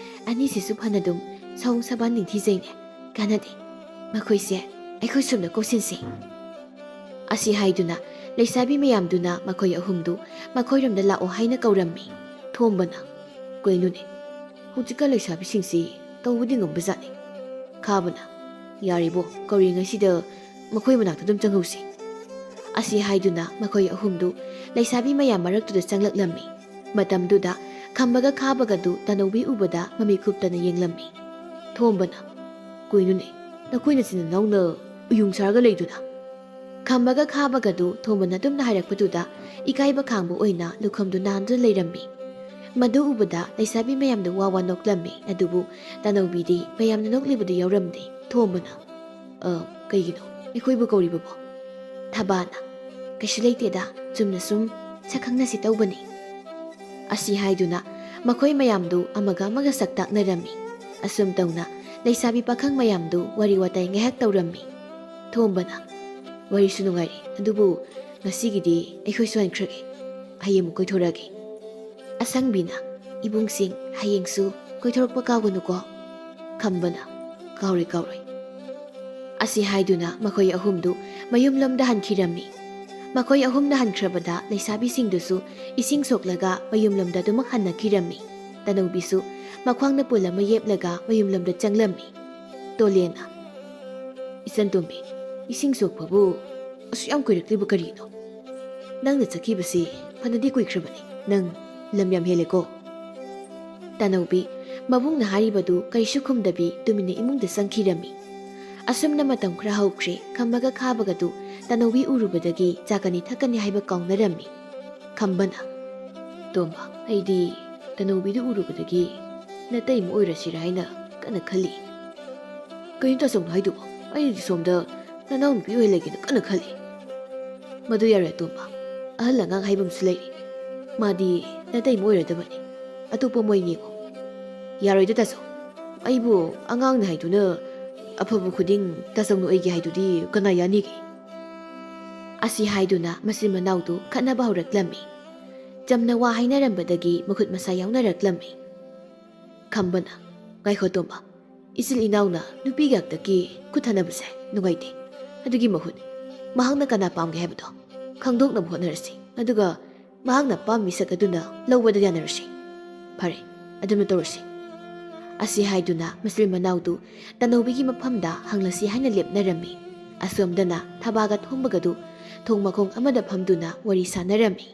ꯑꯅꯤꯁꯤꯁꯨ ꯐꯅꯗꯨꯝ ꯁꯑꯣꯡ ꯁꯥꯕꯥꯟ ꯅꯤꯡꯊꯤꯖꯩꯅꯦ꯫ ꯀꯥꯟꯅꯗꯦ, ꯃꯈꯣꯏꯁꯦ ꯑꯩꯈꯣꯏ ꯁꯣꯝꯗ ꯀꯧꯁꯤꯟꯁꯤ"꯫ ꯑꯁꯤ ꯍꯥꯏꯗꯨꯅ ꯂꯩꯁꯥꯕꯤ ꯃꯌꯥꯝꯗꯨꯅ ꯃꯈꯣꯏ ꯑꯍꯨꯝꯗꯨ ꯃꯈꯣꯏꯔꯣꯝꯗ ꯂꯥꯛꯑꯣ ꯍꯥꯏꯅ ꯀꯧꯔꯝꯃꯤ꯫ ꯊꯣꯝꯕꯅ, "ꯀꯩꯅꯣꯅꯦ, ꯍꯧꯖꯤꯛꯀꯥꯟ ꯂꯩꯁꯥꯕꯤꯁꯤꯡꯁꯤ ꯇꯧꯕꯗꯤ ꯉꯝꯕꯖꯥꯠꯅꯤ"꯫ ꯈꯥꯕꯅ, "ꯌꯥꯔꯦꯕꯣ, ꯀꯧꯔꯤꯉꯩꯁꯤꯗ ꯃꯈꯣꯏ ꯃꯅꯥꯛꯇ ꯑꯗꯨꯝ ꯆꯪꯍꯧꯁꯤ"꯫ ꯑꯁꯤ ꯍꯥꯏꯗꯨꯅ ꯃꯈꯣꯏ ꯑꯍꯨꯝꯗꯨ ꯂꯩꯁꯥꯕꯤ ꯃꯌꯥꯝ ꯃꯔꯛꯇꯨꯗ ꯆꯪꯂꯛꯂꯝꯃꯤ꯫ ꯃꯇꯝꯗꯨꯗ ꯈꯝꯕꯒ ꯈꯥꯕꯒꯗꯨ ꯇꯅꯧꯕꯤ ꯎꯕꯗ ꯃꯃꯤꯠ ꯀꯨꯞꯇꯅ ꯌꯦꯡꯂꯝꯃꯤ꯫ ꯊꯣꯝꯕꯅ, "ꯀꯩꯅꯣꯅꯦ, ꯅꯈꯣꯏ ꯅꯆꯤꯟ ꯅꯅꯥꯎꯅ ꯎꯌꯨꯡ ꯁꯥꯔꯒ ꯂꯩꯗꯨꯅ?" ꯈꯝꯕꯒ ꯈꯥꯕꯒꯗꯨ ꯊꯣꯝꯕꯅ ꯑꯗꯨꯝꯅ ꯍꯥꯏꯔꯛꯄꯗꯨꯗ ꯏꯀꯥꯏꯕ ꯈꯥꯡꯕ ꯑꯣꯏꯅ ꯂꯨꯈꯝꯗꯨ ꯅꯥꯟꯗꯨꯅ ꯂꯩꯔꯝꯃꯤ꯫ ꯃꯗꯨ ꯎꯕꯗ ꯂꯩꯁꯥꯕꯤ ꯃꯌꯥꯝꯗꯨ ꯋꯥ ꯋꯥ ꯅꯣꯛꯂꯝꯃꯤ, ꯑꯗꯨꯕꯨ ꯇꯅꯧꯕꯤꯗꯤ ꯃꯌꯥꯝꯅ ꯅꯣꯛꯂꯤꯕꯗꯨ ꯌꯥꯎꯔꯝꯗꯦ꯫ ꯊꯣꯝꯕꯅ, "ꯑ, ꯀꯩꯒꯤꯅꯣ ꯑꯩꯈꯣꯏꯕꯨ ꯀꯧꯔꯤꯕꯕꯣ?" ꯊꯕꯥꯅ, "ꯀꯩꯁꯨ ꯂꯩꯇꯦꯗ, ꯆꯨꯝꯅ ꯁꯨꯝ ꯁꯛ ꯈꯪꯅꯁꯤ ꯇꯧꯕꯅꯤ"꯫ ꯑꯁꯤ ꯍꯥꯏꯗꯨꯅ ꯃꯈꯣꯏ ꯃꯌꯥꯝꯗꯨ ꯑꯃꯒ ꯑꯃꯒ ꯁꯛ ꯇꯥꯛꯅꯔꯝꯃꯤ꯫ ꯑꯁꯨꯝ ꯇꯧꯅ ꯂꯩꯁꯥꯕꯤ ꯄꯥꯈꯪ ꯃꯌꯥꯝꯗꯨ ꯋꯥꯔꯤ ꯋꯥꯇꯥꯏ ꯉꯥꯏꯍꯥꯛ ꯇꯧꯔꯝꯃꯤ꯫ ꯊꯣꯝꯕꯅ, "ꯋꯥꯔꯤꯁꯨ ꯅꯨꯡꯉꯥꯏꯔꯤ, ꯑꯗꯨꯕꯨ ꯉꯁꯤꯒꯤꯗꯤ ꯑꯩꯈꯣꯏꯁꯨ ꯍꯟꯈ꯭ꯔꯒꯦ꯫ ꯍꯌꯦꯡ ꯑꯃꯨꯛ ꯀꯣꯏꯊꯣꯔꯛꯑꯒꯦ"꯫ ꯑꯁꯪꯕꯤꯅ, "ꯏꯕꯨꯡꯁꯤꯡ, ꯍꯌꯦꯡꯁꯨ ꯀꯣꯏꯊꯣꯔꯛꯄ ꯀꯥꯎꯒꯅꯨꯀꯣ"꯫ ꯈꯝꯕꯅ, "ꯀꯥꯎꯔꯣꯏ, ꯀꯥꯎꯔꯣꯏ"꯫ ꯑꯁꯤ ꯍꯥꯏꯗꯨꯅ ꯃꯈꯣꯏ ꯑꯍꯨꯝꯗꯨ ꯃꯌꯨꯝꯂꯣꯝꯗ ꯍꯟꯈꯤꯔꯝꯃꯤ꯫ ꯃꯈꯣꯏ ꯑꯍꯨꯝꯅ ꯍꯟꯈ꯭ꯔꯕꯗ ꯂꯩꯁꯥꯕꯤꯁꯤꯡꯗꯨꯁꯨ ꯏꯁꯤꯡ ꯁꯣꯛꯂꯒ ꯃꯌꯨꯝꯂꯣꯝꯗ ꯑꯗꯨꯃꯛ ꯍꯟꯅꯈꯤꯔꯝꯃꯤ꯫ ꯇꯅꯧꯕꯤꯁꯨ ꯃꯈ꯭ꯋꯥꯡꯅ ꯄꯣꯜ ꯑꯃ ꯌꯦꯞꯂꯒ ꯃꯌꯨꯝꯂꯣꯝꯗ ꯆꯪꯂꯝꯃꯤ꯫ ꯇꯣꯂꯦꯅ, "ꯏꯆꯟꯇꯣꯝꯕꯤ, ꯏꯁꯤꯡ ꯁꯣꯛꯄꯕꯨ ꯑꯁꯨꯛ ꯌꯥꯝ ꯀꯨꯏꯔꯛꯂꯤꯕ ꯀꯔꯤꯅꯣ? ꯅꯪꯅ ꯆꯠꯈꯤꯕꯁꯤ ꯐꯅꯗꯤ ꯀꯨꯏꯈ꯭ꯔꯕꯅꯤ꯫ ꯅꯪ ꯂꯝ ꯌꯥꯝ ꯍꯦꯜꯂꯦꯀꯣ"꯫ ꯇꯅꯧꯕꯤ ꯃꯕꯨꯡꯅ ꯍꯥꯏꯔꯤꯕꯗꯨ ꯀꯔꯤꯁꯨ ꯈꯨꯝꯗꯕꯤ ꯇꯨꯃꯤꯟꯅ ꯏꯃꯨꯡꯗ ꯆꯪꯈꯤꯔꯝꯃꯤ꯫ ꯑꯁꯨꯝꯅ ꯃꯇꯝ ꯈꯔ ꯍꯧꯈ꯭ꯔꯦ꯫ ꯈꯝꯕꯒ ꯈꯥꯕꯒꯗꯨ ꯇꯅꯧꯕꯤ ꯎꯔꯨꯕꯗꯒꯤ ꯆꯥꯒꯅꯤ ꯊꯛꯀꯅꯤ ꯍꯥꯏꯕ ꯀꯥꯎꯅꯔꯝꯃꯤ꯫ ꯈꯝꯕꯅ, "ꯇꯣꯝꯕ, ꯑꯩꯗꯤ ꯇꯅꯧꯕꯤꯗꯨ ꯎꯔꯨꯕꯗꯒꯤ ꯅꯇꯩꯃ ꯑꯣꯏꯔꯁꯤꯔꯥ ꯍꯥꯏꯅ ꯀꯟꯅ ꯈꯜꯂꯤ"꯫ "ꯀꯩꯅꯣ ꯇꯥꯆꯧꯅ ꯍꯥꯏꯗꯨꯕꯣ? ꯑꯩꯗꯤ ꯁꯣꯝꯗ ꯅꯅꯥꯎꯅꯨꯄꯤ ꯑꯣꯏ ꯂꯩꯒꯦꯅ ꯀꯟꯅ ꯈꯜꯂꯤ"꯫ "ꯃꯗꯨ ꯌꯥꯔꯣꯏ ꯑꯇꯣꯝꯕ, ꯑꯍꯜ ꯑꯉꯥꯡ ꯍꯥꯏꯕ ꯑꯃꯁꯨ ꯂꯩꯔꯤ꯫ ꯃꯥꯗꯤ ꯅꯇꯩꯃ ꯑꯣꯏꯔꯗꯕꯅꯤ꯫ ꯑꯇꯣꯞꯄ ꯑꯃ ꯑꯣꯏꯅ ꯌꯦꯡꯉꯨ"꯫ "ꯌꯥꯔꯣꯏꯗ ꯇꯥꯆꯧ, ꯑꯩꯕꯨ ꯑꯉꯥꯡꯅꯤ ꯍꯥꯏꯗꯨꯅ ꯑꯐꯕ ꯈꯨꯗꯤꯡ ꯇꯥꯆꯧꯅ ꯑꯣꯏꯒꯦ ꯍꯥꯏꯗꯨꯗꯤ ꯀꯅꯥ ꯌꯥꯅꯤꯒꯦ?" ꯑꯁꯤ ꯍꯥꯏꯗꯨꯅ ꯃꯆꯤꯟ ꯃꯅꯥꯎꯗꯨ ꯈꯠꯅꯕ ꯍꯧꯔꯛꯂꯝꯃꯤ꯫ ꯆꯝꯅ ꯋꯥ ꯍꯥꯏꯅꯔꯝꯕꯗꯒꯤ ꯃꯈꯨꯠ ꯃꯁꯥ ꯌꯥꯎꯅꯔꯛꯂꯝꯃꯤ꯫ ꯈꯝꯕꯅ, "ꯉꯥꯏꯈꯣ ꯇꯣꯝꯕ, ꯏꯆꯤꯜ ꯏꯅꯥꯎꯅ ꯅꯨꯄꯤ ꯉꯥꯛꯇꯒꯤ ꯈꯨꯠ ꯊꯥꯅꯕꯁꯦ ꯅꯨꯡꯉꯥꯏꯇꯦ꯫ ꯑꯗꯨꯒꯤ ꯃꯍꯨꯠ ꯃꯍꯥꯛꯅ ꯀꯅꯥ ꯄꯥꯝꯒꯦ ꯍꯥꯏꯕꯗꯣ ꯈꯪꯗꯣꯛꯅꯕ ꯍꯣꯠꯅꯔꯁꯤ꯫ ꯑꯗꯨꯒ ꯃꯍꯥꯛꯅ ꯄꯥꯝꯃꯤ ꯃꯤꯁꯛ ꯑꯗꯨꯅ ꯂꯧꯕꯗ ꯌꯥꯅꯔꯁꯤ꯫ ꯐꯔꯦ, ꯑꯗꯨꯝꯅ ꯇꯧꯔꯁꯤ"꯫ ꯑꯁꯤ ꯍꯥꯏꯗꯨꯅ ꯃꯆꯤꯟ ꯃꯅꯥꯎꯗꯨ ꯇꯅꯧꯕꯤꯒꯤ ꯃꯐꯝꯗ ꯍꯪꯂꯁꯤ ꯍꯥꯏꯅ ꯂꯦꯞꯅꯔꯝꯃꯤ꯫ ꯑꯁꯣꯝꯗꯅ ꯊꯕꯥꯒ ꯊꯣꯝꯕꯒꯗꯨ ꯊꯣꯡ ꯃꯈꯣꯡ ꯑꯃꯗ ꯐꯝꯗꯨꯅ ꯋꯥꯔꯤ ꯁꯥꯟꯅꯔꯝꯃꯤ꯫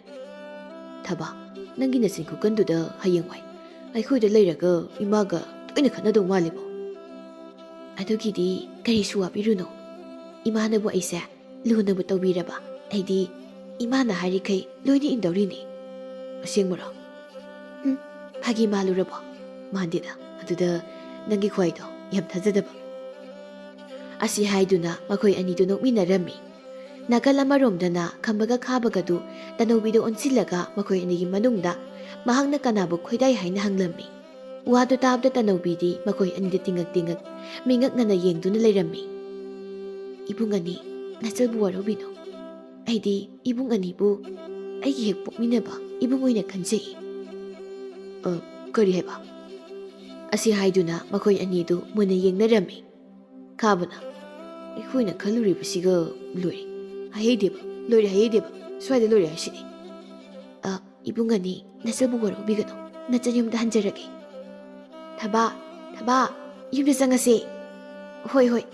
"ꯊꯕꯥ, ꯅꯪꯒꯤ ꯅꯆꯤꯟ ꯈꯨꯀꯟꯗꯨꯗ ꯍꯌꯦꯡꯋꯥꯏ ꯑꯩꯈꯣꯏꯗ ꯂꯩꯔꯒ ꯏꯃꯥꯒ ꯇꯣꯏꯅ ꯈꯠꯅꯗꯧ ꯃꯥꯜꯂꯤꯕꯣ?" "ꯑꯗꯨꯒꯤꯗꯤ ꯀꯔꯤꯁꯨ ꯋꯥꯕꯤꯔꯨꯅꯨ꯫ ꯏꯃꯥꯅꯕꯨ ꯑꯩꯁꯦ ꯂꯨꯅꯕꯨ ꯇꯧꯕꯤꯔꯕ, ꯑꯩꯗꯤ ꯏꯃꯥꯅ ꯍꯥꯏꯔꯤꯈꯩ ꯂꯣꯏꯅ ꯏꯟꯗꯧꯔꯤꯅꯤ"꯫ "ꯑꯁꯦꯡꯕꯔꯣ?" "ꯎꯝ, ꯐꯥꯒꯤ ꯃꯥꯜꯂꯨꯔꯕꯣ? ꯃꯥꯟꯗꯦꯗ꯫ ꯑꯗꯨꯗ ꯅꯪꯒꯤ ꯈ꯭ꯋꯥꯏꯗꯣ ꯌꯥꯝ ꯊꯥꯖꯗꯕ"꯫ ꯑꯁꯤ ꯍꯥꯏꯗꯨꯅ ꯃꯈꯣꯏ ꯑꯅꯤꯗꯨ ꯅꯣꯛꯃꯤꯟꯅꯔꯝꯃꯤ꯫ ꯅꯥꯀꯜ ꯑꯃꯔꯣꯝꯗꯅ ꯈꯝꯕꯒ ꯈꯥꯕꯒꯗꯨ ꯇꯅꯧꯕꯤꯗ ꯑꯣꯟꯁꯤꯜꯂꯒ ꯃꯈꯣꯏ ꯑꯅꯤꯒꯤ ꯃꯅꯨꯡꯗ ꯃꯍꯥꯛꯅ ꯀꯅꯥꯕꯨ ꯈꯣꯏꯗꯥꯏ ꯍꯥꯏꯅ ꯍꯪꯂꯝꯃꯤ꯫ ꯋꯥꯗꯨ ꯇꯥꯕꯗ ꯇꯅꯧꯕꯤꯗꯤ ꯃꯈꯣꯏ ꯑꯅꯤꯗ ꯇꯤꯡꯉꯛ ꯇꯤꯡꯉꯛ ꯃꯤꯉꯛꯅꯅ ꯌꯦꯡꯗꯨꯅ ꯂꯩꯔꯝꯃꯤ꯫ "ꯏꯕꯨꯡ ꯑꯅꯤ, ꯅꯆꯜꯕꯨ ꯋꯥꯔꯧꯕꯤꯅꯨ꯫ ꯑꯩꯗꯤ ꯏꯕꯨꯡ ꯑꯅꯤꯕꯨ ꯑꯩꯒꯤ ꯍꯦꯛ ꯄꯣꯛꯃꯤꯟꯅꯕ ꯏꯕꯨꯡ ꯑꯣꯏꯅ ꯈꯟꯖꯩ"꯫ "ꯑ, ꯀꯔꯤ ꯍꯥꯏꯕ?" ꯑꯁꯤ ꯍꯥꯏꯗꯨꯅ ꯃꯈꯣꯏ ꯑꯅꯤꯗꯨ ꯃꯨꯟꯅ ꯌꯦꯡꯅꯔꯝꯃꯤ꯫ ꯈꯥꯕꯅ, "ꯑꯩꯈꯣꯏꯅ ꯈꯜꯂꯨꯔꯤꯕꯁꯤꯒ ꯂꯣꯏꯔꯦ꯫ ꯍꯥꯏꯍꯩꯗꯦꯕ, ꯂꯣꯏꯔꯦ ꯍꯥꯏꯍꯩꯗꯦꯕ, ꯁ꯭ꯋꯥꯏꯗ ꯂꯣꯏꯔꯦ ꯍꯥꯏꯁꯤꯅꯤ꯫ ꯑ, ꯏꯕꯨꯡ ꯑꯅꯤ, ꯅꯆꯟꯕꯨ ꯋꯥꯔꯧꯕꯤꯒꯅꯨ, ꯅꯆꯟ ꯌꯨꯝꯗ ꯍꯟꯖꯔꯒꯦ꯫ ꯊꯕꯥ, ꯊꯕꯥ, ꯌꯨꯝꯗ ꯆꯪꯉꯁꯦ꯫ ꯍꯣꯏ, ꯍꯣꯏ꯫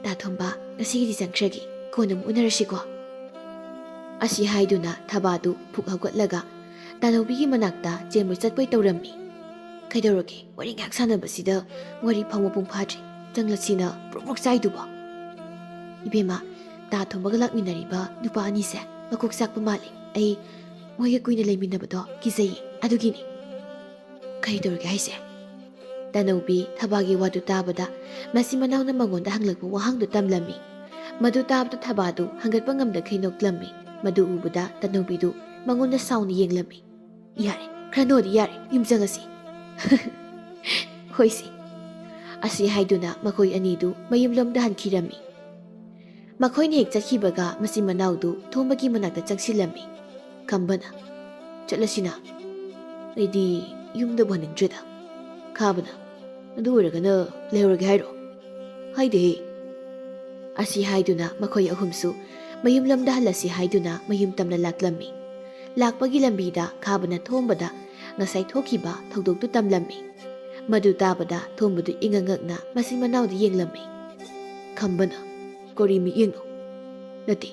ꯇꯥ ꯊꯣꯝꯕ, ꯉꯁꯤꯒꯤꯗꯤ ꯆꯪꯈ꯭ꯔꯒꯦ, ꯀꯣꯟꯅ ꯑꯃꯨꯛ ꯎꯅꯔꯁꯤꯀꯣ"꯫ ꯑꯁꯤ ꯍꯥꯏꯗꯨꯅ ꯊꯕꯥꯗꯨ ꯐꯨꯛ ꯍꯧꯒꯠꯂꯒ ꯇꯥꯅꯧꯕꯤꯒꯤ ꯃꯅꯥꯛꯇ ꯆꯦꯟꯕꯣꯏ ꯆꯠꯄꯣꯏ ꯇꯧꯔꯝꯃꯤ꯫ "ꯀꯩꯗꯧꯔꯒꯦ? ꯋꯥꯔꯤ ꯉꯥꯏꯍꯥꯛ ꯁꯥꯟꯅꯕꯁꯤꯗ ꯋꯥꯔꯤ ꯐꯥꯎ ꯃꯄꯨꯡ ꯐꯥꯗ꯭ꯔꯤ꯫ ꯆꯪꯂꯁꯤꯅ ꯄ꯭ꯔꯣꯛ ꯄ꯭ꯔꯣꯛ ꯆꯥꯏꯗꯨꯕꯣ?" "ꯏꯕꯦꯝꯃ, ꯇꯥ ꯊꯣꯝꯕꯒ ꯂꯥꯛꯃꯤꯟꯅꯔꯤꯕ ꯅꯨꯄꯥ ꯑꯅꯤꯁꯦ ꯃꯀꯣꯛ ꯆꯥꯛꯄ ꯃꯥꯜꯂꯤ꯫ ꯑꯩ ꯃꯣꯏꯒ ꯀꯨꯏꯅ ꯂꯩꯃꯤꯟꯅꯕꯗꯣ ꯀꯤꯖꯩꯌꯦ, ꯑꯗꯨꯒꯤꯅꯤ"꯫ "ꯀꯩ ꯇꯧꯔꯒꯦ ꯍꯥꯏꯁꯦ?" ꯇꯥꯅꯧꯕꯤ ꯊꯕꯥꯒꯤ ꯋꯥꯗꯨ ꯇꯥꯕꯗ ꯃꯆꯤꯟ ꯃꯅꯥꯎꯅ ꯃꯉꯣꯟꯗ ꯍꯪꯂꯛꯄ ꯋꯥꯍꯪꯗꯨ ꯇꯝꯂꯝꯃꯤ꯫ ꯃꯗꯨ ꯇꯥꯕꯗ ꯊꯕꯥꯗꯨ ꯍꯪꯒꯠꯄ ꯉꯝꯗꯈꯩ ꯅꯣꯛꯂꯝꯃꯤ꯫ ꯃꯗꯨ ꯎꯕꯗ ꯇꯥꯅꯧꯕꯤꯗꯨ ꯃꯉꯣꯟꯗ ꯁꯥꯎꯅ ꯌꯦꯡꯂꯝꯃꯤ꯫ "ꯌꯥꯔꯦ, ꯈꯔ ꯅꯣꯛꯑꯗꯤ ꯌꯥꯔꯦ, ꯌꯨꯝ ꯆꯪꯉꯁꯤ"꯫ "ꯍꯣꯏꯁꯦ"꯫ ꯑꯁꯤ ꯍꯥꯏꯗꯨꯅ ꯃꯈꯣꯏ ꯑꯅꯤꯗꯨ ꯃꯌꯨꯝꯂꯣꯝꯗ ꯍꯟꯈꯤꯔꯝꯃꯤ꯫ ꯃꯈꯣꯏꯅ ꯍꯦꯛ ꯆꯠꯈꯤꯕꯒ ꯃꯆꯤꯟ ꯃꯅꯥꯎꯗꯨ ꯊꯣꯝꯕꯒꯤ ꯃꯅꯥꯛꯇ ꯆꯪꯁꯤꯜꯂꯝꯃꯤ꯫ ꯈꯝꯕꯅ, "ꯆꯠꯂꯁꯤꯅ꯫ ꯑꯩꯗꯤ ꯌꯨꯝꯗꯕꯨ ꯍꯟꯅꯤꯡꯗ꯭ꯔꯦꯗ"꯫ ꯈꯥꯕꯅ, "ꯑꯗꯨ ꯑꯣꯏꯔꯒꯅ ꯂꯩꯍꯧꯔꯒꯦ ꯍꯥꯏꯔꯣ?" "ꯍꯥꯏꯗꯦꯍꯦ"꯫ ꯑꯁꯤ ꯍꯥꯏꯗꯨꯅ ꯃꯈꯣꯏ ꯑꯍꯨꯝꯁꯨ ꯃꯌꯨꯝꯂꯣꯝꯗ ꯍꯜꯂꯁꯤ ꯍꯥꯏꯗꯨꯅ ꯃꯌꯨꯝ ꯇꯝꯅ ꯂꯥꯛꯂꯝꯃꯤ꯫ ꯂꯥꯛꯄꯒꯤ ꯂꯝꯕꯤꯗ ꯈꯥꯕꯅ ꯊꯣꯝꯕꯗ ꯉꯁꯥꯏ ꯊꯣꯛꯈꯤꯕ ꯊꯧꯗꯣꯛꯇꯨ ꯇꯝꯂꯝꯃꯤ꯫ ꯃꯗꯨ ꯇꯥꯕꯗ ꯊꯣꯝꯕꯗꯨ ꯏꯉꯛ ꯉꯛꯅ ꯃꯆꯤꯟ ꯃꯅꯥꯎꯗ ꯌꯦꯡꯂꯝꯃꯤ꯫ ꯈꯝꯕꯅ, "ꯀꯔꯤ ꯃꯤꯠꯌꯦꯡꯅꯣ? ꯅꯠꯇꯦ,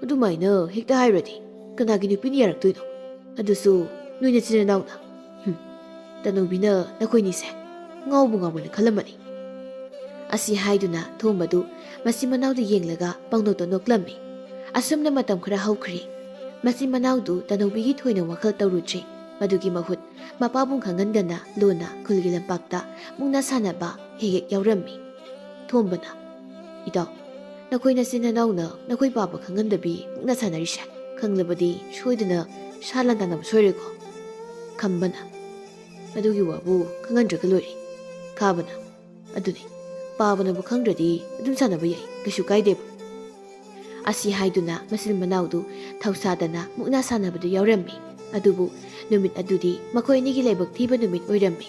ꯑꯗꯨꯃꯥꯏꯅ ꯍꯦꯛꯇ ꯍꯥꯏꯔꯗꯤ ꯀꯅꯥꯒꯤ ꯅꯨꯄꯤꯅ ꯌꯥꯔꯛꯇꯣꯏꯅꯣ? ꯑꯗꯨꯁꯨ ꯅꯣꯏ ꯅꯆꯤꯟ ꯅꯅꯥꯎꯅ? ꯍꯨꯝ, ꯇꯅꯧꯕꯤꯅ ꯅꯈꯣꯏꯅꯤꯁꯦ ꯉꯥꯎꯕꯨ ꯉꯥꯎꯕꯅ ꯈꯜꯂꯝꯃꯅꯤ"꯫ ꯑꯁꯤ ꯍꯥꯏꯗꯨꯅ ꯊꯣꯝꯕꯗꯨ ꯃꯆꯤꯟ ꯃꯅꯥꯎꯗ ꯌꯦꯡꯂꯒ ꯄꯪꯅꯣꯛꯇ ꯅꯣꯛꯂꯝꯃꯤ꯫ ꯑꯁꯨꯝꯅ ꯃꯇꯝ ꯈꯔ ꯍꯧꯈ꯭ꯔꯦ꯫ ꯃꯆꯤꯟ ꯃꯅꯥꯎꯗꯨ ꯇꯅꯧꯕꯤꯒꯤ ꯊꯣꯏꯅ ꯋꯥꯈꯜ ꯇꯧꯔꯨꯗ꯭ꯔꯦ꯫ ꯃꯗꯨꯒꯤ ꯃꯍꯨꯠ ꯃꯄꯥꯕꯨꯡ ꯈꯪꯍꯟꯗꯅ ꯂꯣꯟꯅ ꯈꯨꯜꯒꯤ ꯂꯝꯄꯥꯛꯇ ꯃꯨꯛꯅꯥ ꯁꯥꯟꯅꯕ ꯍꯦꯛ ꯍꯦꯛ ꯌꯥꯎꯔꯝꯃꯤ꯫ ꯊꯣꯝꯕꯅ, "ꯏꯇꯥꯎ, ꯅꯈꯣꯏ ꯅꯆꯤꯟ ꯅꯅꯥꯎꯅ ꯅꯈꯣꯏ ꯄꯥꯕ ꯈꯪꯍꯟꯗꯕꯤ ꯃꯨꯛꯅꯥ ꯁꯥꯟꯅꯔꯤꯁꯦ ꯈꯪꯂꯕꯗꯤ ꯁꯣꯏꯗꯅ ꯁꯥ ꯂꯥꯟ ꯇꯥꯟꯅꯕ ꯁꯣꯏꯔꯣꯏꯀꯣ?" ꯈꯝꯕꯅ, "ꯑꯗꯨꯒꯤ ꯋꯥꯕꯨ ꯈꯪꯍꯟꯗ꯭ꯔꯒ ꯂꯣꯏꯔꯦ"꯫ ꯈꯥꯕꯅ, "ꯑꯗꯨꯅꯤ, ꯄꯥꯕꯅꯕꯨ ꯈꯪꯗ꯭ꯔꯗꯤ ꯑꯗꯨꯝ ꯁꯥꯟꯅꯕ ꯌꯥꯏ, ꯀꯩꯁꯨ ꯀꯥꯏꯗꯦꯕ"꯫ ꯑꯁꯤ ꯍꯥꯏꯗꯨꯅ ꯃꯆꯤꯟ ꯃꯅꯥꯎꯗꯨ ꯊꯧꯁꯥꯗꯅ ꯃꯨꯛꯅꯥ ꯁꯥꯟꯅꯕꯗꯨ ꯌꯥꯎꯔꯝꯃꯤ꯫ ꯑꯗꯨꯕꯨ ꯅꯨꯃꯤꯠ ꯑꯗꯨꯗꯤ ꯃꯈꯣꯏ ꯑꯅꯤꯒꯤ ꯂꯥꯏꯕꯛ ꯊꯤꯕ ꯅꯨꯃꯤꯠ ꯑꯣꯏꯔꯝꯃꯤ꯫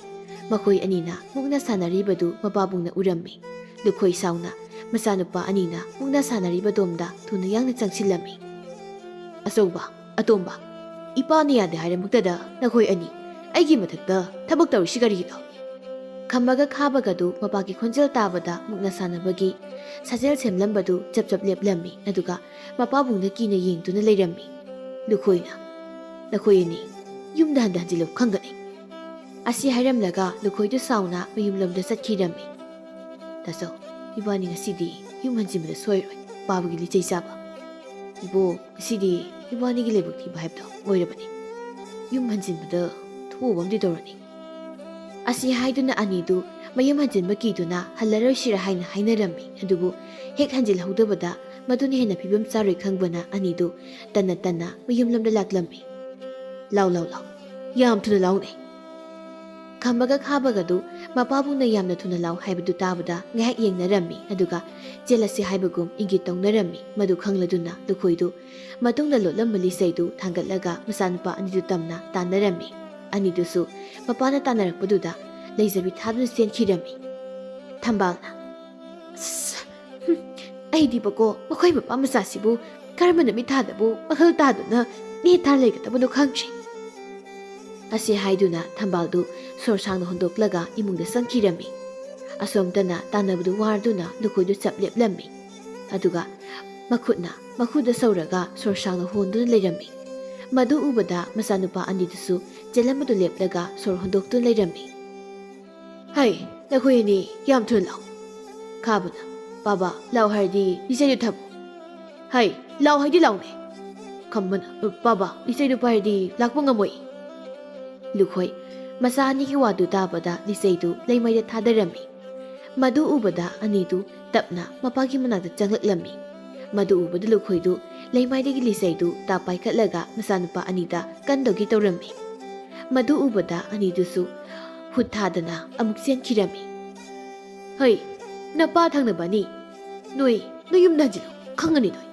ꯃꯈꯣꯏ ꯑꯅꯤꯅ ꯃꯨꯛꯅ ꯁꯥꯟꯅꯔꯤꯕꯗꯨ ꯃꯄꯥꯕꯨꯡꯅ ꯎꯔꯝꯃꯤ꯫ ꯂꯨꯈꯣꯏ ꯁꯥꯎꯅ ꯃꯆꯥꯅꯨꯄꯥ ꯑꯅꯤꯅ ꯃꯨꯛꯅ ꯁꯥꯟꯅꯔꯤꯕꯗꯣꯝꯗ ꯊꯨꯅ ꯌꯥꯡꯅ ꯆꯪꯁꯤꯜꯂꯝꯃꯤ꯫ "ꯑꯆꯧꯕ, ꯑꯇꯣꯝꯕ, ꯏꯄꯥꯅ ꯌꯥꯗꯦ ꯍꯥꯏꯔꯃꯛꯇꯗ ꯅꯈꯣꯏ ꯑꯅꯤ ꯑꯩꯒꯤ ꯃꯊꯛꯇ ꯊꯕꯛ ꯇꯧꯔꯤꯁꯤ ꯀꯔꯤꯒꯤꯅꯣ?" ꯈꯝꯕꯒ ꯈꯥꯕꯒꯗꯨ ꯃꯄꯥꯒꯤ ꯈꯣꯟꯖꯦꯜ ꯇꯥꯕꯗ ꯃꯨꯛꯅ ꯁꯥꯟꯅꯕꯒꯤ ꯁꯥꯖꯦꯜ ꯁꯦꯝꯂꯝꯕꯗꯨ ꯆꯞ ꯆꯞ ꯂꯦꯞꯂꯝꯃꯤ, ꯑꯗꯨꯒ ꯃꯄꯥꯕꯨꯡꯗ ꯀꯤꯅ ꯌꯦꯡꯗꯨꯅ ꯂꯩꯔꯝꯃꯤ꯫ ꯂꯨꯈꯣꯏꯅ, "ꯅꯈꯣꯏ ꯑꯅꯤ ꯌꯨꯝꯗ ꯍꯟꯗ ꯍꯟꯖꯤꯜꯂꯨ ꯈꯪꯒꯅꯤ꯫" ꯑꯁꯤ ꯍꯥꯏꯔꯝꯂꯒ ꯂꯨꯈꯣꯏꯗꯨ ꯁꯥꯎꯅ ꯃꯌꯨꯝꯂꯣꯝꯗ ꯆꯠꯈꯤꯔꯝꯃꯤ꯫ "ꯇꯥꯆꯧ, ꯏꯕꯥꯅꯤ ꯉꯁꯤꯗꯤ ꯌꯨꯝ ꯍꯟꯖꯤꯟꯕꯗ ꯁꯣꯏꯔꯣꯏ, ꯄꯥꯕꯒꯤ ꯂꯤꯆꯩ ꯆꯥꯕ꯫ ꯏꯕꯣ, ꯉꯁꯤꯗꯤ ꯏꯕꯥꯅꯤꯒꯤ ꯂꯥꯏꯕꯛ ꯊꯤꯕ ꯍꯥꯏꯕꯗꯣ ꯑꯣꯏꯔꯕꯅꯤ꯫ ꯌꯨꯝ ꯍꯟꯖꯤꯟꯕꯗ ꯊꯣꯛꯑꯕ ꯑꯃꯗꯤ ꯇꯧꯔꯅꯤ꯫" ꯑꯁꯤ ꯍꯥꯏꯗꯨꯅ ꯑꯅꯤꯗꯨ ꯃꯌꯨꯝ ꯍꯟꯖꯤꯟꯕ ꯀꯤꯗꯨꯅ ꯍꯜꯂꯔꯣꯏꯁꯤꯔ ꯍꯥꯏꯅ ꯍꯥꯏꯅꯔꯝꯃꯤ꯫ ꯑꯗꯨꯕꯨ ꯍꯦꯛ ꯍꯟꯖꯤꯜꯍꯧꯗꯕꯗ ꯃꯗꯨꯅ ꯍꯦꯟꯅ ꯐꯤꯕꯝ ꯆꯥꯔꯣꯏ ꯈꯪꯕꯅ ꯑꯅꯤꯗꯨ ꯇꯟꯅ ꯇꯟꯅ ꯃꯌꯨꯝꯂꯣꯝꯗ ꯂꯥꯛꯂꯝꯃꯤ꯫ "ꯂꯥꯎ, ꯂꯥꯎ, ꯂꯥꯎ, ꯌꯥꯝ ꯊꯨꯅ ꯂꯥꯎꯅꯦ꯫" ꯈꯝꯕꯒ ꯈꯥꯕꯒꯗꯨ ꯃꯄꯥꯕꯨꯡꯅ ꯌꯥꯝꯅ ꯊꯨꯅ ꯂꯥꯎ ꯍꯥꯏꯕꯗꯨ ꯇꯥꯕꯗ ꯉꯥꯏꯍꯥꯛ ꯌꯦꯡꯅꯔꯝꯃꯤ, ꯑꯗꯨꯒ ꯆꯦꯜꯂꯁꯤ ꯍꯥꯏꯕꯒꯨꯝ ꯏꯪꯒꯤꯠ ꯇꯧꯅꯔꯝꯃꯤ꯫ ꯃꯗꯨ ꯈꯪꯂꯗꯨꯅ ꯂꯨꯈꯣꯏꯗꯨ ꯃꯇꯨꯡꯗ ꯂꯣꯠꯂꯝꯕ ꯂꯤꯆꯩꯗꯨ ꯊꯥꯡꯒꯠꯂꯒ ꯃꯆꯥꯅꯨꯄꯥ ꯑꯅꯤꯗꯨ ꯇꯝꯅ ꯇꯥꯟꯅꯔꯝꯃꯤ꯫ ꯑꯅꯤꯗꯨꯁꯨ ꯃꯄꯥꯅ ꯇꯥꯟꯅꯔꯛꯄꯗꯨꯗ ꯂꯩꯖꯕꯤ ꯊꯥꯗꯨꯅ ꯆꯦꯟꯈꯤꯔꯝꯃꯤ꯫ ꯊꯝꯕꯥꯜꯅ, "ꯑꯁ, ꯍꯨꯝ, ꯑꯩꯗꯤꯕꯀꯣ ꯃꯈꯣꯏ ꯃꯄꯥ ꯃꯆꯥꯁꯤꯕꯨ ꯀꯔꯝꯕ ꯅꯨꯃꯤꯠ ꯊꯥꯗꯕꯨ ꯋꯥꯈꯜ ꯇꯥꯗꯨꯅ ꯅꯦ ꯊꯥ ꯂꯩꯒꯗꯕꯅꯣ ꯈꯪꯗ꯭ꯔꯦ꯫" ꯑꯁꯤ ꯍꯥꯏꯗꯨꯅ ꯊꯝꯕꯥꯜꯗꯨ ꯁꯣꯔ ꯁꯥꯡꯅ ꯍꯣꯟꯗꯣꯛꯂꯒ ꯏꯃꯨꯡꯗ ꯆꯪꯈꯤꯔꯝꯃꯤ꯫ ꯑꯁꯣꯝꯇꯅ ꯇꯥꯟꯅꯕꯗꯨ ꯋꯥꯔꯗꯨꯅ ꯂꯨꯈꯣꯏꯗꯨ ꯆꯞ ꯂꯦꯞꯂꯝꯃꯤ꯫ ꯑꯗꯨꯒ ꯃꯈꯨꯠꯅ ꯃꯈꯨꯗ ꯁꯧꯔꯒ ꯁꯣꯔ ꯁꯥꯡꯅ ꯍꯣꯟꯗꯨꯅ ꯂꯩꯔꯝꯃꯤ꯫ ꯃꯗꯨ ꯎꯕꯗ ꯃꯆꯥꯅꯨꯄꯥ ꯑꯅꯤꯗꯨꯁꯨ ꯆꯦꯜꯂꯝꯕꯗꯨ ꯂꯦꯞꯂꯒ ꯁꯣꯔ ꯍꯣꯟꯗꯣꯛꯇꯨꯅ ꯂꯩꯔꯝꯃꯤ꯫ "ꯍꯩ, ꯅꯈꯣꯏ ꯑꯅꯤ ꯌꯥꯝ ꯊꯨꯅ ꯂꯥꯎ꯫" ꯈꯥꯕꯅ, "ꯄꯥꯕ, ꯂꯥꯎ ꯍꯥꯏꯔꯗꯤ ꯂꯤꯆꯩꯗꯨ ꯊꯝꯃꯨ꯫" "ꯍꯩ, ꯂꯥꯎ ꯍꯥꯏꯗꯤ ꯂꯥꯎꯅꯦ꯫" ꯈꯝꯕꯅ, "ꯄꯥꯕ, ꯂꯤꯆꯩꯗꯨ ꯄꯥꯏꯔꯗꯤ ꯂꯥꯛꯄ ꯉꯝꯃꯣꯏ꯫" ꯂꯨꯈꯣꯏ ꯃꯆꯥ ꯑꯅꯤꯒꯤ ꯋꯥꯗꯨ ꯇꯥꯕꯗ ꯂꯤꯆꯩꯗꯨ ꯂꯩꯃꯥꯏꯗ ꯊꯥꯗꯔꯝꯃꯤ꯫ ꯃꯗꯨ ꯎꯕꯗ ꯑꯅꯤꯗꯨ ꯇꯞꯅ ꯃꯄꯥꯒꯤ ꯃꯅꯥꯛꯇ ꯆꯪꯂꯛꯂꯝꯃꯤ꯫ ꯃꯗꯨ ꯎꯕꯗ ꯂꯨꯈꯣꯏꯗꯨ ꯂꯩꯃꯥꯏꯗꯒꯤ ꯂꯤꯆꯩꯗꯨ ꯇꯥ ꯄꯥꯏꯈꯠꯂꯒ ꯃꯆꯥꯅꯨꯄꯥ ꯑꯅꯤꯗ ꯀꯟꯗꯧꯒꯤ ꯇꯧꯔꯝꯃꯤ꯫ ꯃꯗꯨ ꯎꯕꯗ ꯑꯅꯤꯗꯨꯁꯨ ꯍꯨꯠ ꯊꯥꯗꯅ ꯑꯃꯨꯛ ꯆꯦꯟꯈꯤꯔꯝꯃꯤ꯫ "ꯍꯩ, ꯅꯄꯥ ꯊꯪꯅꯕ ꯑꯅꯤ, ꯅꯣꯏ, ꯅꯣꯏ ꯌꯨꯝꯗ ꯍꯟꯖꯤꯜꯂꯨ, ꯈꯪꯉꯅꯤ ꯅꯣꯏ꯫"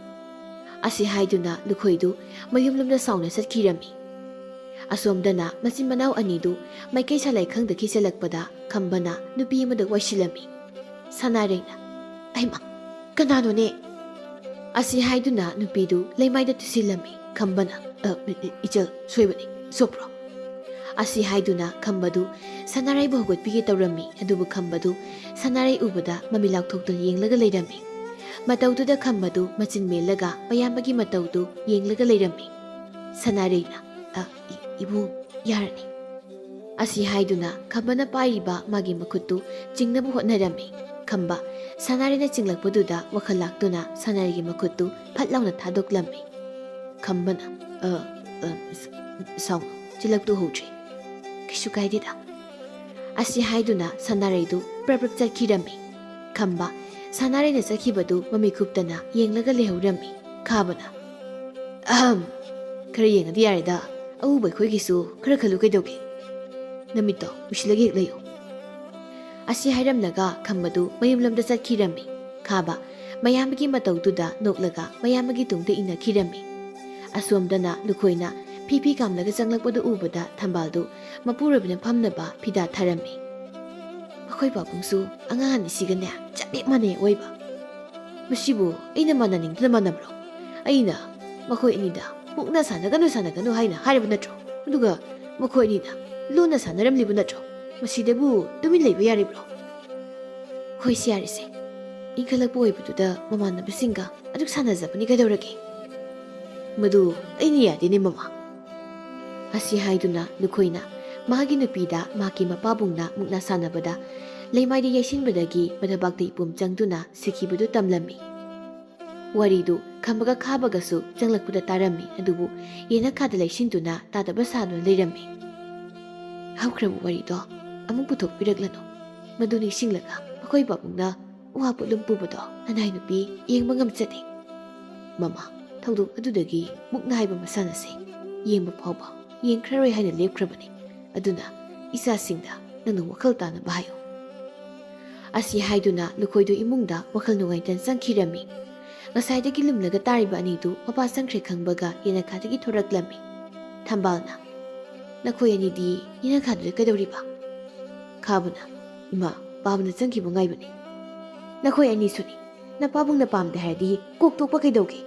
ꯑꯁꯤ ꯍꯥꯏꯗꯨꯅ ꯂꯨꯈꯣꯏꯗꯨ ꯃꯌꯨꯝꯂꯣꯝꯗ ꯁꯥꯎꯅ ꯆꯠꯈꯤꯔꯝꯃꯤ꯫ ꯑꯁꯣꯝꯗꯅ ꯃꯆꯤꯟ ꯃꯅꯥꯎ ꯑꯅꯤꯗꯨ ꯃꯥꯏꯀꯩ ꯁꯥꯂꯥꯏ ꯈꯪꯗꯈꯩ ꯆꯦꯜꯂꯛꯄꯗ ꯈꯝꯕꯅ ꯅꯨꯄꯤ ꯑꯃꯗ ꯋꯥꯏꯁꯤꯜꯂꯝꯃꯤ꯫ ꯁꯅꯥꯔꯩꯅ, "ꯑꯩꯃ, ꯀꯅꯥꯅꯣꯅꯦ?" ꯑꯁꯤ ꯍꯥꯏꯗꯨꯅ ꯅꯨꯄꯤꯗꯨ ꯂꯩꯃꯥꯏꯗ ꯇꯨꯁꯤꯜꯂꯝꯃꯤ꯫ ꯈꯝꯕꯅ, "ꯑ, ꯏ-, ꯏ-, ꯏꯆꯜ, ꯁꯣꯏꯕꯅꯤ, ꯁꯣꯛꯄ꯭ꯔꯣ?" ꯑꯁꯤ ꯍꯥꯏꯗꯨꯅ ꯈꯝꯕꯗꯨ ꯁꯅꯥꯔꯩꯕꯨ ꯍꯧꯒꯠꯄꯤꯒꯦ ꯇꯧꯔꯝꯃꯤ꯫ ꯑꯗꯨꯕꯨ ꯈꯝꯕꯗꯨ ꯁꯅꯥꯔꯩ ꯎꯕꯗ ꯃꯃꯤ ꯂꯥꯎꯊꯣꯛꯇꯨꯅ ꯌꯦꯡꯂꯒ ꯂꯩꯔꯝꯃꯤ꯫ ꯃꯇꯧꯗꯨꯗ ꯈꯝꯕꯗꯨ ꯃꯆꯤꯟ ꯃꯦꯜꯂꯒ ꯃꯌꯥꯝꯕꯒꯤ ꯃꯇꯧꯗꯨ ꯌꯦꯡꯂꯒ ꯂꯩꯔꯝꯃꯤ꯫ ꯁꯅꯥꯔꯩꯅ, "ꯑ, ꯏ-, ꯏꯕꯨꯡ, ꯌꯥꯔꯅꯤ"꯫ ꯑꯁꯤ ꯍꯥꯏꯗꯨꯅ ꯈꯝꯕꯅ ꯄꯥꯏꯔꯤꯕ ꯃꯥꯒꯤ ꯃꯈꯨꯠꯇꯨ ꯆꯤꯡꯅꯕ ꯍꯣꯠꯅꯔꯝꯃꯤ꯫ ꯈꯝꯕ ꯁꯅꯥꯔꯩꯅ ꯆꯤꯡꯂꯛꯄꯗꯨꯗ ꯋꯥꯈꯜ ꯂꯥꯛꯇꯨꯅ ꯁꯅꯥꯔꯩꯒꯤ ꯃꯈꯨꯠꯇꯨ ꯐꯠ ꯂꯥꯎꯅ ꯊꯥꯗꯣꯛꯂꯝꯃꯤ꯫ ꯈꯝꯕꯅ, "ꯑ, ꯑ, ꯁ-, ꯁꯥꯎꯅꯨ, ꯆꯤꯜꯂꯛꯇꯨ ꯍꯧꯗ꯭ꯔꯤ꯫ ꯀꯩꯁꯨ ꯀꯥꯏꯗꯦꯗ"꯫ ꯑꯁꯤ ꯍꯥꯏꯗꯨꯅ ꯁꯅꯥꯔꯩꯗꯨ ꯄ꯭ꯔꯞ ꯄ꯭ꯔꯞ ꯆꯠꯈꯤꯔꯝꯃꯤ꯫ ꯈꯝꯕ ꯁꯅꯥꯔꯩꯅ ꯆꯠꯈꯤꯕꯗꯨ ꯃꯃꯤꯠ ꯈꯨꯞꯇꯅ ꯌꯦꯡꯂꯒ ꯂꯩꯍꯧꯔꯝꯃꯤ꯫ ꯈꯥꯕꯅ, "ꯑꯍꯝ, ꯈꯔ ꯌꯦꯡꯉꯗꯤ ꯌꯥꯔꯦꯗ, ꯑꯎꯕ ꯑꯩꯈꯣꯏꯒꯤꯁꯨ ꯈꯔ ꯈꯜꯂꯨ ꯀꯩꯗꯧꯒꯦ? ꯅꯃꯤꯠꯇꯣ ꯎꯏꯁꯤꯜꯂꯒ ꯍꯦꯛ ꯂꯩꯌꯨ"꯫ ꯑꯁꯤ ꯍꯥꯏꯔꯝꯂꯒ ꯈꯝꯕꯗꯨ ꯃꯌꯨꯝꯂꯣꯝꯗ ꯆꯠꯈꯤꯔꯝꯃꯤ꯫ ꯈꯥꯕ ꯃꯌꯥꯝꯕꯒꯤ ꯃꯇꯧꯗꯨꯗ ꯅꯣꯛꯂꯒ ꯃꯌꯥꯝꯕꯒꯤ ꯇꯨꯡꯗ ꯏꯟꯅꯈꯤꯔꯝꯃꯤ꯫ ꯑꯁꯣꯝꯗꯅ ꯂꯨꯈꯣꯏꯅ ꯐꯤ ꯐꯤ ꯀꯥꯝꯂꯒ ꯆꯪꯂꯛꯄꯗꯨ ꯎꯕꯗ ꯊꯝꯕꯥꯜꯗꯨ ꯃꯄꯨꯔꯣꯏꯕꯅ ꯐꯝꯅꯕ ꯐꯤꯗꯥ ꯊꯥꯔꯝꯃꯤ꯫ "ꯃꯈꯣꯏ ꯄꯥꯕꯨꯡꯁꯨ ꯑꯉꯥꯡ ꯑꯅꯤꯁꯤꯒꯅꯦ ꯆꯞ ꯍꯦꯛ ꯃꯥꯟꯅꯩ ꯑꯣꯏꯕ꯫ ꯃꯁꯤꯕꯨ ꯑꯩꯅ ꯃꯥꯟꯅꯅꯤꯡꯗꯅ ꯃꯥꯟꯅꯕ꯭ꯔꯣ? ꯑꯩꯅ ꯃꯈꯣꯏ ꯑꯅꯤꯗ ꯃꯨꯛꯅ ꯁꯥꯟꯅꯒꯅꯨ, ꯁꯥꯟꯅꯒꯅꯨ ꯍꯥꯏꯅ ꯍꯥꯏꯔꯕ ꯅꯠꯇ꯭ꯔꯣ? ꯑꯗꯨꯒ ꯃꯈꯣꯏ ꯑꯅꯤꯅ ꯂꯣꯟꯅ ꯁꯥꯟꯅꯔꯝꯂꯤꯕ ꯅꯠꯇ꯭ꯔꯣ? ꯃꯁꯤꯗꯕꯨ ꯇꯨꯃꯤꯟ ꯂꯩꯕ ꯌꯥꯔꯤꯕ꯭ꯔꯣ?" "ꯍꯣꯏꯁꯦ, ꯌꯥꯔꯦꯁꯦ꯫ ꯏꯟꯈꯠꯂꯛꯄ ꯑꯣꯏꯕꯗꯨꯗ ꯃꯃꯥꯟꯅꯕꯁꯤꯡꯒ ꯑꯗꯨꯛ ꯁꯥꯟꯅꯖꯕꯅꯤ ꯀꯩꯗꯧꯔꯒꯦ?" "ꯃꯗꯨ ꯑꯩꯅ ꯌꯥꯗꯦꯅꯦ, ꯃꯃꯥ"꯫ ꯑꯁꯤ ꯍꯥꯏꯗꯨꯅ ꯂꯨꯈꯣꯏꯅ ꯃꯥꯒꯤ ꯅꯨꯄꯤꯗ ꯃꯍꯥꯛꯀꯤ ꯃꯄꯥꯕꯨꯡꯅ ꯃꯨꯛꯅꯥ ꯁꯥꯟꯅꯕꯗ ꯂꯩꯃꯥꯏꯗ ꯌꯩꯁꯤꯟꯕꯗꯒꯤ ꯃꯊꯕꯥꯛꯇ ꯏꯄꯨꯝ ꯆꯪꯗꯨꯅ ꯁꯤꯈꯤꯕꯗꯨ ꯇꯝꯂꯝꯃꯤ꯫ ꯋꯥꯔꯤꯗꯨ ꯈꯝꯕꯒ ꯈꯥꯕꯒꯁꯨ ꯆꯪꯂꯛꯄꯗ ꯇꯥꯔꯝꯃꯤ, ꯑꯗꯨꯕꯨ ꯌꯦꯅꯈꯥꯗ ꯂꯩꯁꯤꯟꯗꯨꯅ ꯇꯥꯗꯕ ꯁꯥꯗꯨꯅ ꯂꯩꯔꯝꯃꯤ꯫ ꯍꯧꯈ꯭ꯔꯕ ꯋꯥꯔꯤꯗꯣ ꯑꯃꯨꯛ ꯄꯨꯊꯣꯛꯄꯤꯔꯛꯂꯅꯨ꯫ ꯃꯗꯨ ꯅꯤꯡꯁꯤꯡꯂꯒ ꯃꯈꯣꯏ ꯄꯥꯕꯨꯡꯅ ꯋꯥ ꯄꯣꯠꯂꯨꯝ ꯄꯨꯕꯗꯣ ꯅꯅꯥꯏ ꯅꯨꯄꯤ ꯌꯦꯡꯕ ꯉꯝꯖꯗꯦ꯫ ꯃꯃꯥ, ꯊꯧꯗꯣꯛ ꯑꯗꯨꯗꯒꯤ ꯃꯨꯛꯅ ꯍꯥꯏꯕ ꯃꯁꯥꯟꯅꯁꯦ ꯌꯦꯡꯕ ꯐꯥꯎꯕ ꯌꯦꯡꯈ꯭ꯔꯔꯣꯏ ꯍꯥꯏꯅ ꯂꯦꯞꯈ꯭ꯔꯕꯅꯤ꯫ ꯑꯗꯨꯅ ꯏꯆꯥꯁꯤꯡꯗ ꯅꯪꯅ ꯋꯥꯈꯜ ꯇꯥꯅꯕ ꯍꯥꯏꯌꯨ꯫ ꯑꯁꯤ ꯍꯥꯏꯗꯨꯅ ꯂꯨꯈꯣꯏꯗꯨ ꯏꯃꯨꯡꯗ ꯋꯥꯈꯜ ꯅꯨꯡꯉꯥꯏꯇꯅ ꯆꯪꯈꯤꯔꯝꯃꯤ꯫ ꯉꯁꯥꯏꯗꯒꯤ ꯂꯨꯝꯂꯒ ꯇꯥꯔꯤꯕ ꯑꯅꯤꯗꯨ ꯃꯄꯥ ꯆꯪꯈ꯭ꯔꯦ ꯈꯪꯕꯒ ꯌꯦꯅꯈꯥꯗꯒꯤ ꯊꯣꯔꯛꯂꯝꯃꯤ꯫ ꯊꯝꯕꯥꯜꯅ, "ꯅꯈꯣꯏ ꯑꯅꯤꯗꯤ ꯏꯅꯥꯛ ꯈꯥꯗꯨꯗ ꯀꯩꯗꯧꯔꯤꯕ?" ꯈꯥꯕꯅ, "ꯏꯃꯥ, ꯄꯥꯕꯅ ꯆꯪꯈꯤꯕ ꯉꯥꯏꯕꯅꯤ꯫ ꯅꯈꯣꯏ ꯑꯅꯤꯁꯨꯅꯤ꯫ ꯅꯄꯥꯕꯨꯡꯅ ꯄꯥꯝꯗꯦ ꯍꯥꯏꯔꯗꯤ ꯀꯣꯛ ꯇꯣꯛꯄ ꯀꯩꯗꯧꯒꯦ?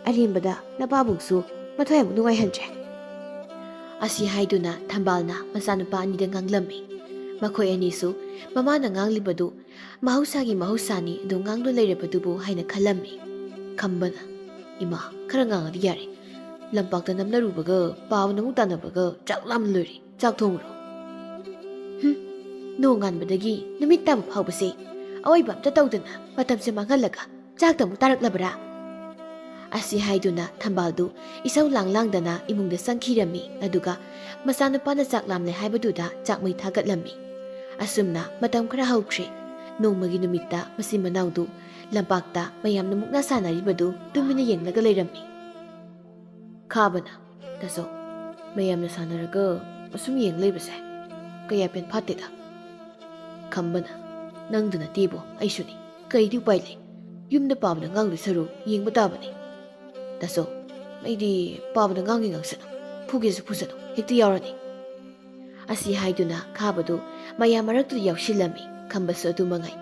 ꯑꯔꯦꯝꯕꯗ ꯅꯄꯥꯕꯨꯡꯁꯨ ꯃꯊ꯭ꯋꯥꯏ ꯑꯃꯨꯛ ꯅꯨꯡꯉꯥꯏꯍꯟꯗ꯭ꯔꯦ"꯫ ꯑꯁꯤ ꯍꯥꯏꯗꯨꯅ ꯊꯝꯕꯥꯜꯅ ꯃꯆꯥꯅꯨꯄꯥ ꯑꯅꯤꯗ ꯉꯥꯡꯂꯝꯃꯤ꯫ ꯃꯈꯣꯏ ꯑꯅꯤꯁꯨ ꯃꯃꯥꯅ ꯉꯥꯡꯂꯤꯕꯗꯨ ꯃꯍꯧꯁꯥꯒꯤ ꯃꯍꯧꯁꯥꯅꯤ ꯑꯗꯨ ꯉꯥꯡꯗꯨꯅ ꯂꯩꯔꯕꯗꯨꯕꯨ ꯍꯥꯏꯅ ꯈꯜꯂꯝꯃꯤ꯫ ꯈꯝꯕꯅ, "ꯏꯃꯥ, ꯈꯔ ꯉꯥꯡꯉꯗꯤ ꯌꯥꯔꯦ꯫ ꯂꯝꯄꯥꯛꯇ ꯅꯝꯅꯔꯨꯕꯒ ꯄꯥꯕꯅ ꯑꯃꯨꯛ ꯇꯥꯟꯅꯕꯒ ꯆꯥꯛ ꯂꯥꯝꯅ ꯂꯣꯏꯔꯦ꯫ ꯆꯥꯛ ꯊꯣꯡꯉꯨꯔꯣ"꯫ "ꯍꯨꯝ, ꯅꯣꯡꯉꯥꯟꯕꯗꯒꯤ ꯅꯨꯃꯤꯠ ꯇꯥꯕ ꯐꯥꯎꯕꯁꯦ ꯑꯋꯥꯏꯕ ꯑꯝꯇ ꯇꯧꯗꯅ ꯃꯇꯝꯁꯦ ꯃꯥꯡꯍꯜꯂꯒ ꯆꯥꯛꯇ ꯑꯃꯨꯛ ꯇꯥꯔꯛꯂꯕ꯭ꯔꯥ?" ꯑꯁꯤ ꯍꯥꯏꯗꯨꯅ ꯊꯝꯕꯥꯜꯗꯨ ꯏꯁꯧ ꯂꯥꯡ ꯂꯥꯡꯗꯅ ꯏꯃꯨꯡꯗ ꯆꯪꯈꯤꯔꯝꯃꯤ꯫ ꯑꯗꯨꯒ ꯃꯆꯥꯅꯨꯄꯥꯅ ꯆꯥꯛ ꯂꯥꯝꯂꯦ ꯍꯥꯏꯕꯗꯨꯗ ꯆꯥꯛ ꯃꯩ ꯊꯥꯒꯠꯂꯝꯃꯤ꯫ ꯑꯁꯨꯝꯅ ꯃꯇꯝ ꯈꯔ ꯍꯧꯈ꯭ꯔꯦ꯫ ꯅꯣꯡꯃꯒꯤ ꯅꯨꯃꯤꯠꯇ ꯃꯆꯤꯟ ꯃꯅꯥꯎꯗꯨ ꯂꯝꯄꯥꯛꯇ ꯃꯌꯥꯝꯅ ꯃꯨꯛꯅꯥ ꯁꯥꯟꯅꯔꯤꯕꯗꯨ ꯇꯨꯃꯤꯟꯅ ꯌꯦꯡꯂꯒ ꯂꯩꯔꯝꯃꯤ꯫ ꯈꯥꯕꯅ, "ꯇꯥꯆꯧ, ꯃꯌꯥꯝꯅ ꯁꯥꯟꯅꯔꯒ ꯑꯁꯨꯝ ꯌꯦꯡ ꯂꯩꯕꯁꯦ ꯀꯌꯥ ꯄꯦꯟ ꯐꯥꯠꯇꯦꯗ"꯫ ꯈꯝꯕꯅ, "ꯅꯪꯗ ꯅꯠꯇꯦꯕꯣ, ꯑꯩꯁꯨꯅꯤ꯫ ꯀꯩꯗꯤ ꯎꯄꯥꯏ ꯂꯩ? ꯌꯨꯝꯗ ꯄꯥꯕꯅ ꯉꯥꯡꯗꯣꯏ ꯁꯔꯨꯛ ꯌꯦꯡꯕ ꯇꯥꯕꯅꯤ꯫ ꯇꯥꯆꯧ, ꯑꯩꯗꯤ ꯄꯥꯕꯅ ꯉꯥꯡꯒꯦ ꯉꯥꯡꯁꯅꯨ, ꯐꯨꯒꯦꯁꯨ ꯐꯨꯁꯅꯨ, ꯍꯦꯛꯇ ꯌꯥꯎꯔꯅꯤ"꯫ ꯑꯁꯤ ꯍꯥꯏꯗꯨꯅ ꯈꯥꯕꯗꯨ ꯃꯌꯥꯝ ꯃꯔꯛꯇꯨꯗ ꯌꯥꯎꯁꯤꯜꯂꯝꯃꯤ꯫ ꯈꯝꯕꯁꯨ ꯑꯗꯨ ꯃꯉꯥꯏ꯫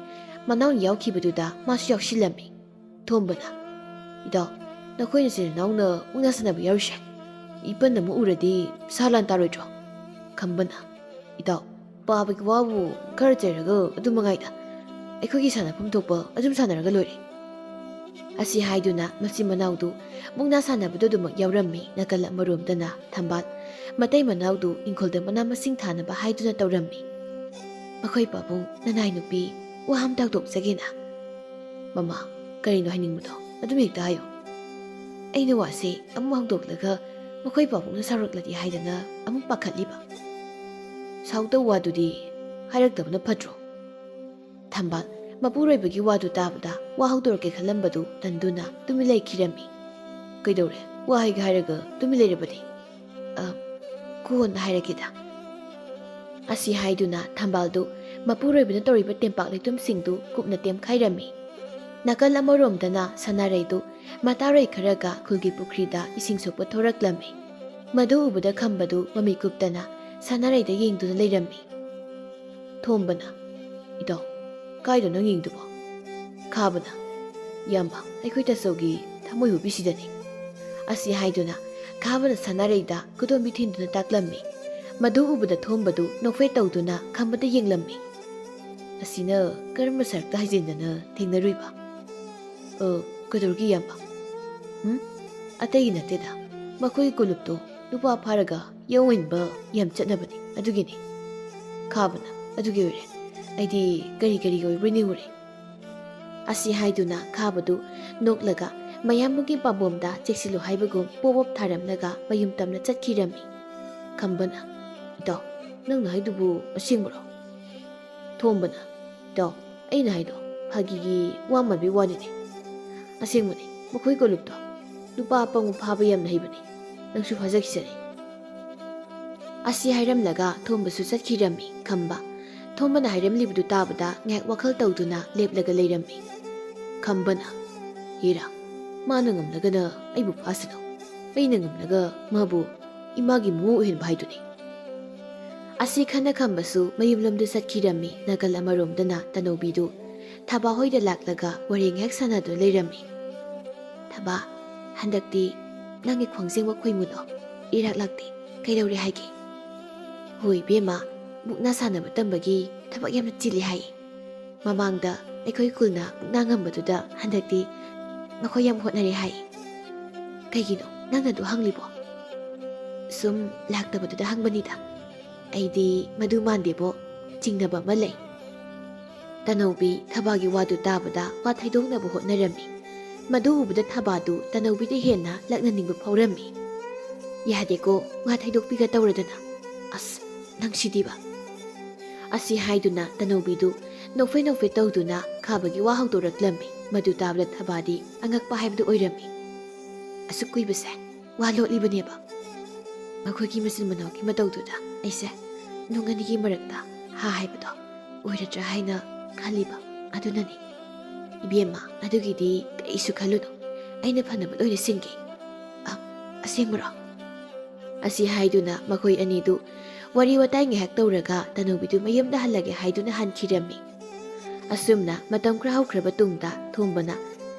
ꯃꯅꯥꯎꯅ ꯌꯥꯎꯈꯤꯕꯗꯨꯗ ꯃꯥꯁꯨ ꯌꯥꯎꯁꯤꯜꯂꯝꯃꯤ꯫ ꯊꯣꯝꯕꯅ, "ꯏꯇꯥꯎ, ꯅꯈꯣꯏ ꯅꯆꯤꯟ ꯅꯅꯥꯎꯅ ꯃꯨꯛꯅꯥ ꯁꯥꯟꯅꯕ ꯌꯥꯎꯔꯤꯁꯦ ꯏꯄꯟ ꯑꯃ ꯎꯔꯗꯤ ꯁꯥ ꯂꯥꯟ ꯇꯥꯔꯣꯏꯗ꯭ꯔꯣ?" ꯈꯝꯕꯅ, "ꯏꯇꯥꯎ, ꯄꯥꯕꯒꯤ ꯋꯥꯕꯨ ꯈꯔ ꯆꯩꯔꯒ ꯑꯗꯨ ꯃꯉꯥꯏꯗ꯫ ꯑꯩꯈꯣꯏꯒꯤ ꯁꯥꯟꯅꯐꯝ ꯊꯣꯛꯄ ꯑꯗꯨꯝ ꯁꯥꯟꯅꯔꯒ ꯂꯣꯏꯔꯦ"꯫ ꯑꯁꯤ ꯍꯥꯏꯗꯨꯅ ꯃꯆꯤꯟ ꯃꯅꯥꯎꯗꯨ ꯃꯨꯛꯅꯥ ꯁꯥꯟꯅꯕꯗꯨ ꯑꯗꯨꯃꯛ ꯌꯥꯎꯔꯝꯃꯤ꯫ ꯅꯥꯀꯜ ꯑꯃꯔꯣꯝꯗꯅ ꯊꯝꯕꯥꯜ ꯃꯇꯩ ꯃꯅꯥꯎꯗꯨ ꯏꯪꯈꯣꯜꯗ ꯃꯅꯥ ꯃꯁꯤꯡ ꯊꯥꯅꯕ ꯍꯥꯏꯗꯨꯅ ꯇꯧꯔꯝꯃꯤ꯫ "ꯃꯈꯣꯏ ꯄꯥꯕꯨꯡ ꯅꯅꯥꯏ ꯅꯨꯄꯤ ꯋꯥ ꯑꯃ ꯇꯥꯛꯊꯣꯛꯆꯒꯦꯅ"꯫ "ꯃꯃꯥ, ꯀꯔꯤꯅꯣ ꯍꯥꯏꯅꯤꯡꯕꯗꯣ ꯑꯗꯨꯝ ꯍꯦꯛꯇ ꯍꯥꯏꯌꯨ꯫ ꯑꯩꯅ ꯋꯥꯁꯦ ꯑꯃꯨꯛ ꯍꯧꯗꯣꯛꯂꯒ ꯃꯈꯣꯏ ꯄꯥꯕꯨꯡꯅ ꯁꯥꯎꯔꯛꯂꯗꯤ ꯍꯥꯏꯗꯅ ꯑꯃꯨꯛ ꯄꯥꯈꯠꯂꯤꯕ꯫ ꯁꯥꯎꯗꯧ ꯋꯥꯗꯨꯗꯤ ꯍꯥꯏꯔꯛꯇꯕꯅ ꯐꯠꯇ꯭ꯔꯣ?" ꯊꯝꯕꯥꯜ ꯃꯄꯨꯔꯣꯏꯕꯒꯤ ꯋꯥꯗꯨ ꯇꯥꯕꯗ ꯋꯥ ꯍꯧꯗꯣꯔꯛꯀꯦ ꯈꯜꯂꯝꯕꯗꯨ ꯇꯟꯗꯨꯅ ꯇꯨꯃꯤꯟ ꯂꯩꯈꯤꯔꯝꯃꯤ꯫ "ꯀꯩꯗꯧꯔꯦ? ꯋꯥ ꯍꯥꯏꯒꯦ ꯍꯥꯏꯔꯒ ꯇꯨꯃꯤꯟ ꯂꯩꯔꯕꯗꯤ?" "ꯑ, ꯀꯣꯟꯅ ꯍꯥꯏꯔꯒꯦꯗ"꯫ ꯑꯁꯤ ꯍꯥꯏꯗꯨꯅ ꯊꯝꯕꯥꯜꯗꯨ ꯃꯄꯨꯔꯣꯏꯕꯅ ꯇꯧꯔꯤꯕ ꯇꯦꯝꯄꯥꯛ ꯂꯩꯇꯨꯝꯁꯤꯡꯗꯨ ꯀꯨꯞꯅ ꯇꯦꯝꯈꯥꯏꯔꯝꯃꯤ꯫ ꯅꯥꯀꯜ ꯑꯃꯔꯣꯝꯗꯅ ꯁꯅꯥꯔꯩꯗꯨ ꯃꯇꯥꯔꯣꯏ ꯈꯔꯒ ꯈꯨꯜꯒꯤ ꯄꯨꯈ꯭ꯔꯤꯗ ꯏꯁꯤꯡ ꯁꯣꯛꯄ ꯊꯣꯔꯛꯂꯝꯃꯤ꯫ ꯃꯗꯨ ꯎꯕꯗ ꯈꯝꯕꯗꯨ ꯃꯃꯤꯠ ꯀꯨꯞꯇꯅ ꯁꯅꯥꯔꯩꯗ ꯌꯦꯡꯗꯨꯅ ꯂꯩꯔꯝꯃꯤ꯫ ꯊꯣꯝꯕꯅ, "ꯏꯇꯥꯎ, ꯀꯥꯏꯗꯅꯣ ꯅꯪ ꯌꯦꯡꯗꯨꯕꯣ?" ꯈꯥꯕꯅ, "ꯏꯌꯥꯝꯕ, ꯑꯩꯈꯣꯏ ꯇꯥꯆꯧꯒꯤ ꯊꯃꯣꯏ ꯍꯨꯕꯤꯁꯤꯗꯅꯤ" ꯑꯁꯤ ꯍꯥꯏꯗꯨꯅ ꯈꯥꯕꯅ ꯁꯅꯥꯔꯩꯗ ꯈꯨꯗꯣꯝꯕꯤ ꯊꯤꯟꯗꯨꯅ ꯇꯥꯛꯂꯝꯃꯤ꯫ ꯃꯗꯨ ꯎꯕꯗ ꯊꯣꯝꯕꯗꯨ ꯅꯣꯛꯐꯦꯠ ꯇꯧꯗꯨꯅ ꯈꯝꯕꯗ ꯌꯦꯡꯂꯝꯃꯤ꯫ "ꯑꯁꯤꯅ ꯀꯔꯝꯕ ꯁꯔꯛꯇ ꯍꯥꯏꯖꯤꯟꯗꯅ ꯊꯦꯡꯅꯔꯨꯏꯕ?" "ꯑ, ꯀꯩꯗꯧꯔꯒꯦ ꯏꯌꯥꯝꯕ?" "ꯎꯝ? ꯑꯇꯩꯒꯤ ꯅꯠꯇꯦꯗ, ꯃꯈꯣꯏꯒꯤ ꯀꯣꯂꯨꯞꯇꯣ ꯅꯨꯄꯥ ꯐꯥꯔꯒ ꯌꯧꯍꯟꯕ ꯌꯥꯝ ꯆꯠꯅꯕꯅꯤ, ꯑꯗꯨꯒꯤꯅꯤ" ꯈꯥꯕꯅ꯫ "ꯑꯗꯨꯒꯤ ꯑꯣꯏꯔꯦ, ꯑꯩꯗꯤ ꯀꯔꯤ ꯀꯔꯤꯒꯤ ꯑꯣꯏꯕ꯭ꯔꯥ ꯅꯤꯡꯉꯨꯔꯦ" ꯑꯁꯤ ꯍꯥꯏꯗꯨꯅ ꯈꯥꯕꯗꯨ ꯅꯣꯛꯂꯒ ꯃꯌꯥꯝꯕꯒꯤ ꯄꯥꯝꯕꯣꯝꯗ ꯆꯦꯛꯁꯤꯜꯂꯨ ꯍꯥꯏꯕꯒꯨꯝ ꯄꯣꯞ ꯄꯣꯞ ꯊꯥꯔꯝꯂꯒ ꯃꯌꯨꯝ ꯇꯝꯅ ꯆꯠꯈꯤꯔꯝꯃꯤ꯫ ꯈꯝꯕꯅ, "ꯏꯇꯥꯎ, ꯅꯪꯅ ꯍꯥꯏꯗꯨꯕꯨ ꯑꯁꯦꯡꯕꯔꯣ?" ꯊꯣꯝꯕꯅ, "ꯏꯇꯥꯎ, ꯑꯩꯅ ꯍꯥꯏꯗꯣ ꯐꯥꯒꯤꯒꯤ ꯋꯥ ꯃꯥꯟꯕꯩ ꯋꯥꯅꯤꯅꯦ꯫ ꯑꯁꯦꯡꯕꯅꯤ, ꯃꯈꯣꯏ ꯀꯣꯂꯨꯞꯇꯣ ꯅꯨꯄꯥ ꯑꯄꯪꯕ ꯐꯥꯕ ꯌꯥꯝꯅ ꯍꯩꯕꯅꯤ꯫ ꯅꯪꯁꯨ ꯐꯥꯖꯈꯤꯁꯅꯤ" ꯑꯁꯤ ꯍꯥꯏꯔꯝꯂꯒ ꯊꯣꯝꯕꯁꯨ ꯆꯠꯈꯤꯔꯝꯃꯤ꯫ ꯈꯝꯕ ꯊꯣꯝꯕꯅ ꯍꯥꯏꯔꯝꯂꯤꯕꯗꯨ ꯇꯥꯕꯗ ꯉꯥꯏꯍꯥꯛ ꯋꯥꯈꯜ ꯇꯧꯗꯨꯅ ꯂꯦꯞꯂꯒ ꯂꯩꯔꯝꯃꯤ꯫ ꯈꯝꯕꯅ, "ꯍꯦꯔꯥ, ꯃꯥꯅ ꯉꯝꯂꯒꯅ ꯑꯩꯕꯨ ꯐꯥꯁꯅꯨ, ꯑꯩꯅ ꯉꯝꯂꯒ ꯃꯥꯕꯨ ꯏꯃꯥꯒꯤ ꯃꯃꯧ ꯑꯣꯏꯍꯟꯕ ꯍꯥꯏꯗꯨꯅꯤ" ꯑꯁꯤ ꯈꯟꯅ ꯈꯝꯕꯁꯨ ꯃꯌꯨꯝꯂꯣꯝꯗ ꯆꯠꯈꯤꯔꯝꯃꯤ꯫ ꯅꯥꯀꯜ ꯑꯃꯔꯣꯝꯗꯅ ꯇꯅꯧꯕꯤꯗꯨ ꯊꯕꯥ ꯍꯣꯏꯗ ꯂꯥꯛꯂꯒ ꯋꯥꯔꯤ ꯉꯥꯏꯍꯥꯛ ꯁꯥꯟꯅꯗꯨꯅ ꯂꯩꯔꯝꯃꯤ꯫ "ꯊꯕꯥ, ꯍꯟꯗꯛꯇꯤ ꯅꯪꯒꯤ ꯈ꯭ꯋꯥꯡꯖꯦꯡꯕ ꯈꯣꯏꯃꯨꯗꯣ ꯏꯔꯥꯛ ꯂꯥꯛꯇꯦ, ꯀꯩꯗꯧꯔꯦ ꯍꯥꯏꯒꯦ?" "ꯍꯣꯏ ꯏꯕꯦꯝꯃ, ꯃꯨꯛꯅꯥ ꯁꯥꯟꯅꯕ ꯇꯝꯕꯒꯤ ꯊꯕꯛ ꯌꯥꯝꯅ ꯆꯤꯜꯂꯤ ꯍꯥꯏ꯫ ꯃꯃꯥꯡꯗ ꯑꯩꯈꯣꯏ ꯈꯨꯜꯅ ꯃꯨꯛꯅꯥ ꯉꯝꯕꯗꯨꯗ ꯍꯟꯗꯛꯇꯤ ꯃꯈꯣꯏ ꯌꯥꯝ ꯍꯣꯠꯅꯔꯦ ꯍꯥꯏ꯫ ꯀꯩꯒꯤꯅꯣ ꯅꯪꯅ ꯑꯗꯨ ꯍꯪꯂꯤꯕꯣ?" "ꯁꯨꯝ ꯂꯥꯛꯇꯕꯗꯨꯗ ꯍꯪꯕꯅꯤꯗ꯫ ꯑꯩꯗꯤ ꯃꯗꯨ ꯃꯥꯟꯗꯦꯕꯣ, ꯆꯤꯡꯅꯕ ꯑꯃ ꯂꯩ"꯫ ꯇꯅꯧꯕꯤ ꯊꯕꯥꯒꯤ ꯋꯥꯗꯨ ꯇꯥꯕꯗ ꯋꯥ ꯊꯩꯗꯣꯛꯅꯕ ꯍꯣꯠꯅꯔꯝꯃꯤ꯫ ꯃꯗꯨ ꯎꯕꯗ ꯊꯕꯥꯗꯨ ꯇꯅꯧꯕꯤꯗ ꯍꯦꯟꯅ ꯂꯛꯅꯅꯤꯡꯕ ꯐꯥꯎꯔꯝꯃꯤ꯫ "ꯌꯥꯗꯦꯀꯣ, ꯋꯥ ꯊꯩꯗꯣꯛꯄꯤꯒ ꯇꯧꯔꯗꯅ꯫ ꯑꯁ, ꯅꯪꯁꯤꯗꯤꯕ!" ꯑꯁꯤ ꯍꯥꯏꯗꯨꯅ ꯇꯅꯧꯕꯤꯗꯨ ꯅꯣꯛꯐꯦ ꯅꯣꯛꯐꯦ ꯇꯧꯗꯨꯅ ꯈꯥꯕꯒꯤ ꯋꯥ ꯍꯧꯗꯣꯔꯛꯂꯝꯃꯤ꯫ ꯃꯗꯨ ꯇꯥꯕꯗ ꯊꯕꯥꯗꯤ ꯑꯉꯛꯄ ꯍꯥꯏꯕꯗꯨ ꯑꯣꯏꯔꯝꯃꯤ꯫ "ꯑꯁꯨꯛ ꯀꯨꯏꯕꯁꯦ ꯋꯥ ꯂꯣꯠꯂꯤꯕꯅꯦꯕ꯫ ꯃꯈꯣꯏꯒꯤ ꯃꯆꯤꯟ ꯃꯅꯥꯎꯒꯤ ꯃꯇꯧꯗꯨꯗ ꯑꯩꯁꯦ ꯅꯨꯡ ꯑꯅꯤꯒꯤ ꯃꯔꯛꯇ ꯍꯥ ꯍꯥꯏꯕꯗꯣ ꯑꯣꯏꯔꯗ꯭ꯔꯥ ꯍꯥꯏꯅ ꯈꯜꯂꯤꯕ꯫ ꯑꯗꯨꯅꯅꯤ꯫ ꯏꯕꯦꯝꯃ, ꯑꯗꯨꯒꯤꯗꯤ ꯀꯔꯤꯁꯨ ꯈꯜꯂꯨꯅꯨ꯫ ꯑꯩꯅ ꯐꯅꯕ ꯂꯣꯏꯅ ꯁꯤꯟꯒꯦ"꯫ "ꯑ, ꯑꯁꯦꯡꯕꯔꯣ?" ꯑꯁꯤ ꯍꯥꯏꯗꯨꯅ ꯃꯈꯣꯏ ꯑꯅꯤꯗꯨ ꯋꯥꯔꯤ ꯋꯥꯇꯥꯏ ꯉꯥꯏꯍꯥꯛ ꯇꯧꯔꯒ ꯇꯅꯧꯕꯤꯗꯨ ꯃꯌꯨꯝꯗ ꯍꯜꯂꯒꯦ ꯍꯥꯏꯗꯨꯅ ꯍꯟꯈꯤꯔꯝꯃꯤ꯫ ꯑꯁꯨꯝꯅ ꯃꯇꯝ ꯈꯔ ꯍꯧꯈ꯭ꯔꯕ ꯇꯨꯡꯗ ꯊꯣꯝꯕꯅ